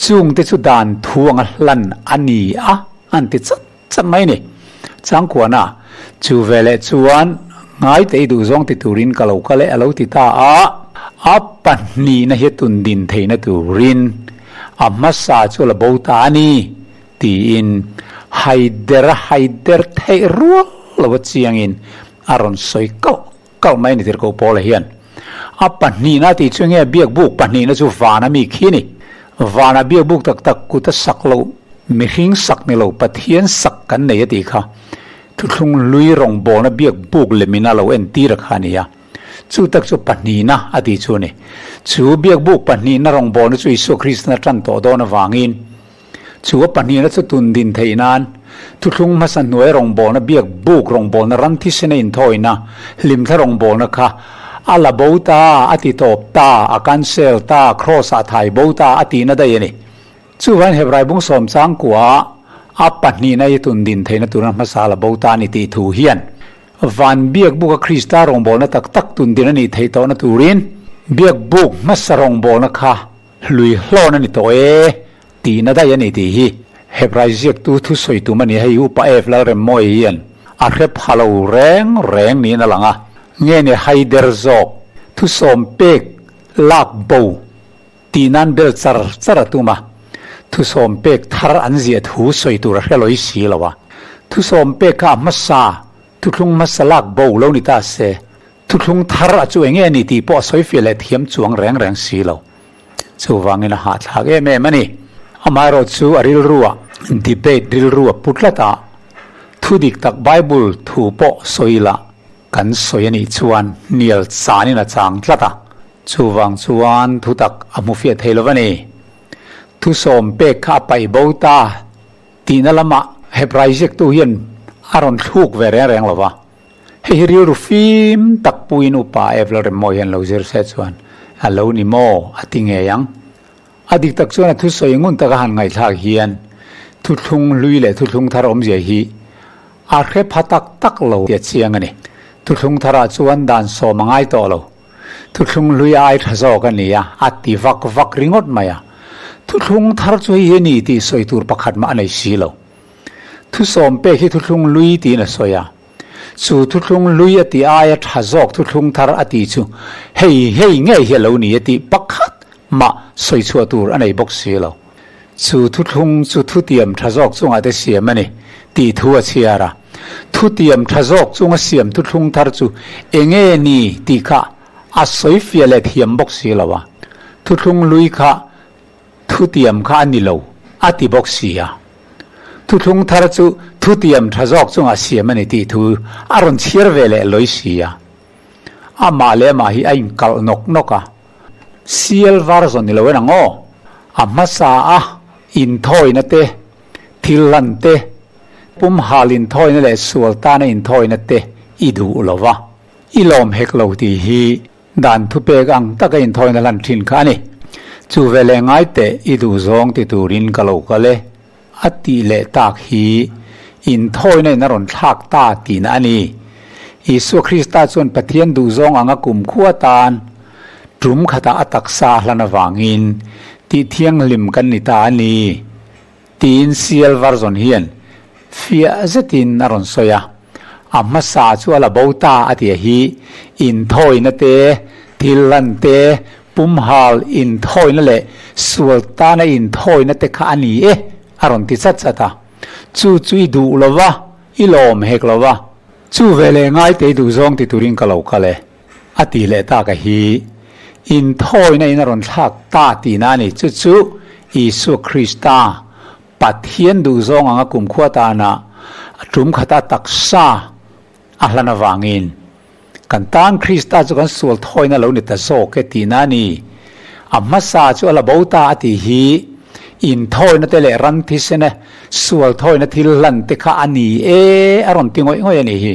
Chungte chu dan thu anga hlan a ni a, an ti chat chat mai a ni. Changkuana, Chu veleh chuan ngaite i duhzawng ti turin ka lo kal e, a lo ti ta a. A pahnihna hi tun din theihna turin a hmasa chu a la bo ta a ni. Tiin haider a haider theih rual lo a chiangin a rawn sawi kauh kauh mai a ni tirhkoh Paula hian. A pahnihna tih chu enge biakbuk pahnihna chu vana mi khi a ni. Vana biakbuk tak tak kut a sak loh, mihring sak ni lo Pathian sak kan nei a tih kha thuthlung hlui rawngbawlna biakbuk lemin a lo entir a kha a ni a. Chu tak chu pahnihna a tih chu a ni. Chu biakbuk pahnihna rawngbawlna chu Isua Kristan a tan tawh dawn avangin Chu a pahnihna chu tun din theih nan thuthlung hmasa hnuai rawngbawlna biak buk rawngbawlna ran thisena inthawina hlimthla rawngbawlna kha a la bo ta, a ti tawp ta, a cancel ta, cross ah thai bo ta a tihna daih a ni. Chuvain Hebrai bung sawm changkua a pahnihna hi tun din theihna tura hmasa la bo ta a ni tih thu hian van biak buka Krista rawngbawlna tak tak tun din a nih theih tawhna turin biak buk hmasa rawngbawlna kha Hlui hlawn a ni tawh e, tihna daih a ni tih hi Hebrai ziaktu thusawi tum a ni. Hei Upa Eve Lalremmawi hian a hre pha lo reng reng niin a lang a, nge ni haider zawk thusawm pek lak bo tih nan bel char char a tum a, thusawm pek thar an ziah thu sawi tur a hre lawi si lo a, thusawm pek kha a hmasa thuthlung hmasa lak bo lo ni ta se. Thuthlung thar a chu enge a ni tih pawh a sawi fiah leh thiam chuang reng reng si lo. Chuvangin a hahthlak em em a ni. Amaherawh chu a rilruah debate rilru a pu tlat a, thu dik tak Bible thu pawh sawi la kan sawi a nih chuan hnial chanin a chang tlat a, chuvang chuan thu tak a hmu fiah thei lo va ni. Thusawm pek kha a paih bo ta tihna lamah Hebrai ziaktu hian a rawn thluk ve reng reng lo va. Hei hi rilru fim tak puiin upa Evla Remmawi hian lo zir se chuan a lo ni maw a ti ngei ang. A dik tak chuan a thusawi ngun taka han ngaihthlak hian thuthlung hlui leh thuthlung thar awmzia hi a hre pha tak tak lo tih a chiang a ni. Thuthlung tharah chuan dan sawm a ngai tawh lo. Thuthlung hlui ai tha zawk a ni a, a ti vak vak ringawt mai a. Thuthlung thar chu hei hi a ni tih sawi tur pakhat mah a nei si lo. Thusawm pek hi thuthlung hlui tiin a sawi a. Chu thuthlung hlui a tih aia tha zawk thuthlung thar a tih chu hei hei ngei hi a lo ni a tih pakhat mah sawi chhuah tur a nei bawk si lo. Chu thuthlung chu thutiam tha zawk chungah te siam a ni tih thu a chhiar a. Thutiam tha zawk chunga siam thuthlung thar chu enge ni tih kha a sawi fiah leh thiam bawk si lo a. Thuthlung hlui kha Thutiam kha a ni lo, a ti bawk si a. Thuthlung thar chu thutiam tha zawk chungah siam a ni tih thu a rawn chhiar ve leh lawi si a. Amah leh amah hi a inkalh nawk nawk a. Sial var zawn ni lo en ang aw. A hmasa a inthawina te, thil hlan te, pumhal inthawina leh sual tana inthawina te i duh lo va, i lawm hek lo tih hi dan thupek ang taka inthawina hlan thin kha a ni. Chu veleh ngai teh i duh zawng ti turin ka lo kal e, a tih leh tak hi inthawina in a rawn thlak ta tihna a ni. Isua Krista chuan Pathian duhzawng anga kumkhua tan tum khatah a taksa a hlan avangin tih thianghlim kan ni ta a ni, tiin CL Version hian fiah zetin a rawn sawi a. A hmasa chu a la bo ta a tia hi inthawina te, thil hlan te, pumhal inthawina leh sual tana inthawina te kha a ni e, a rawn ti chat chat a. Chu chu i duh lo va, i lawm hek lo va. Chu veleh ngaitei duh zawng ti turin ka lo kal e, a ti leh tak a hi. Inthawina in a rawn thlak ta tihna a ni. Chu chu Isua Krista Pathian duhzawng anga kumkhua tana a tum khata taksa a hlan avangin kan tan Krista chu kan sual thawina lo ni ta zawk e tihna a ni. A hmasa chu a la bo ta a tih hi inthawina te leh ran thisena sual thawina thil hlan te kha a ni e a rawn ti ngawih ngawih a nih hi.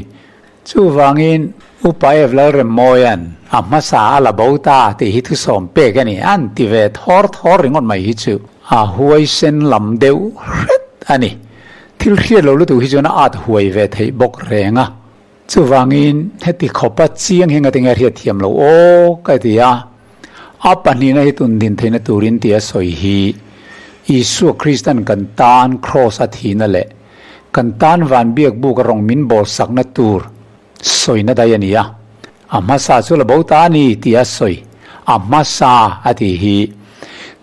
Chuvangin Upa Ev Lalremmawia'n a hmasa a la bo ta tih hi thusawm pek a ni an ti ve thawr thawr ringawt mai hi chu a huaisen lam deuh hret a ni. Thil hriat lo lutuk hi chuan a at huai ve theih bawk reng a. Chuvangin heti khawpa chiang hi ngatinge a hriat thiam lo aw ka ti a. A pahnihna hi tun din theihna turin tia sawi hi Isua Kristan kan tan kraws a thihna leh Kan tan van biak buk a rawng min bawl sakna tur sawina dai a ni a, a hmasa chu la bo ta a ni tih a sawi. A hmasa a tih hi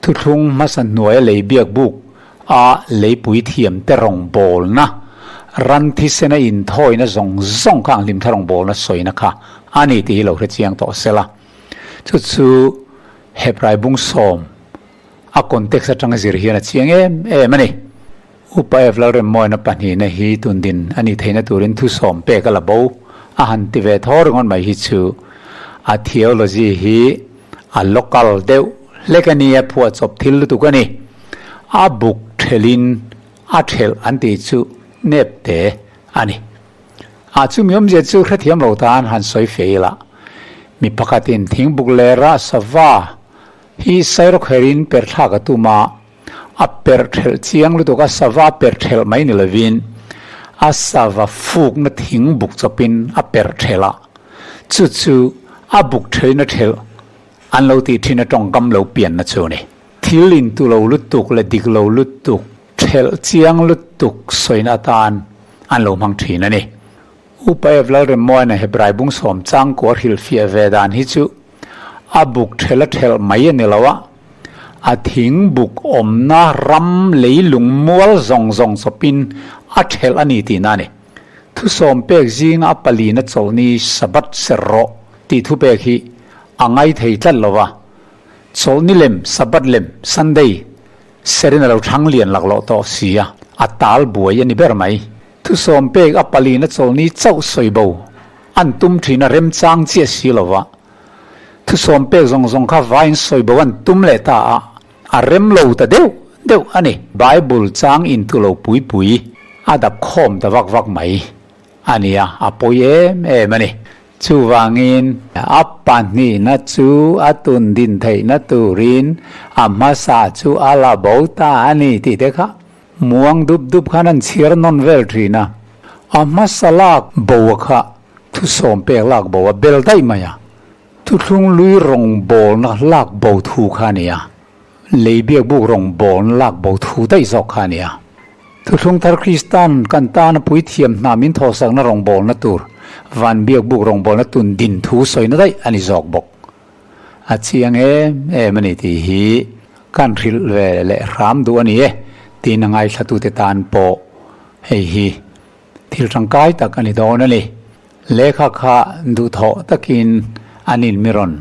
thuthlung hmasa hnuaia lei biak buk a leipui thiam te rawng bawlna, ran thisena inthawina zawng zawng kha ang hlimthla rawng bawlna sawina kha a ni tih hi lo hre chiang tawh sela. Chu chu Hebrai bung sawm a context atanga zir hian a chiang em em a ni. Upa Ev Lalremmawina pahnihna hi tundin a nih theihna turin thusawm pek a la bo a han ti ve thaw ringawt mai hi chu a theology hi a local deuh hlek a nia, phuahchawp thil lutuk a ni. A buk thelhin a thelh an tih chu nep te a ni. A chumi awmzia chu hrethiam lo tan han sawi fe ila, mi pakhatin thingbuk lera sava hi sairawkherin perthlak a tum a, A perh thelh chiang lutuk a, sava perh thelh mai ni lovin a sava fukna thing buk chawpin a perh thelh a, chu chu a buk thelhin a thelh an lo tih thin a tawngkam lo pianna chu a ni. Thil intu lo lutuk leh dik lo lutuk, thelh chiang lutuk sawina atan an lo hmang thin a ni. Upa Ev Lalremmuaina Hebrai bung sawm changkua hrilhfiah ve dan hi chu A buk thelh a thelh mai a ni lo a, a thing buk awmna ram leilung mual zawng zawng chawpin a thelh a ni tihna a ni. Thusawm pek zinga a palina chawlhni Sabbath ser rawh tih thupek hi a ngai thei tlat lo va, chawlhni lem Sabbath lem Sunday serin a lo thang lian laklawh tawh si a, a tal buai a ni ber mai. Thusawm pek a palina chawlhni chauh sawi bo An tum thin a remchang chiah si lo va, thusawm pek zawng zawng kha vaiin sawi bo an tum leh ta a, a rem lo ta deuh deuh a ni. Bible chang intu lo pui pui a dap khawm ta vak vak mai a nia, a pawi em em a ni. Chuvangin a pahnihna chu a tun din theihna turin a hmasa chu a la bo ta a ni tih te kha Muang dup dup khan an chhiar nawn vel thin a, a hmasa lak bo a kha thusawm pek lak bo a bel daih mai a, thuthlung lui rawngbawlna lak bo thu kha a ni a, lei biakbuk rawngbawlna lak bo thu daih zawk kha a ni a. Thuthlung thar Kristan kan tana puithiam hna min thawhsakna rawngbawlna tur van biakbuk rawngbawlna tun din thu sawina daih a ni zawk bawk. A chiang em em a ni tih hi kan hrilh ve leh hram duh a ni e tiin a ngaithlatute tan pawh hei hi thil tangkai tak a ni dawn a ni. Lehkha kha duhthawh takin an in mi rawn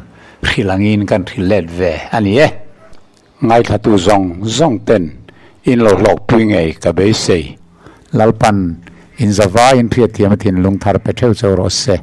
hrilh angin kan hrilh let ve a ni e. Ngaithlatu zawng zawng ten in lo hlawkpui ngei ka beisei. Lalpan in zavaiin hriatthiam a thinlung thar pe theuh cheu rawh se.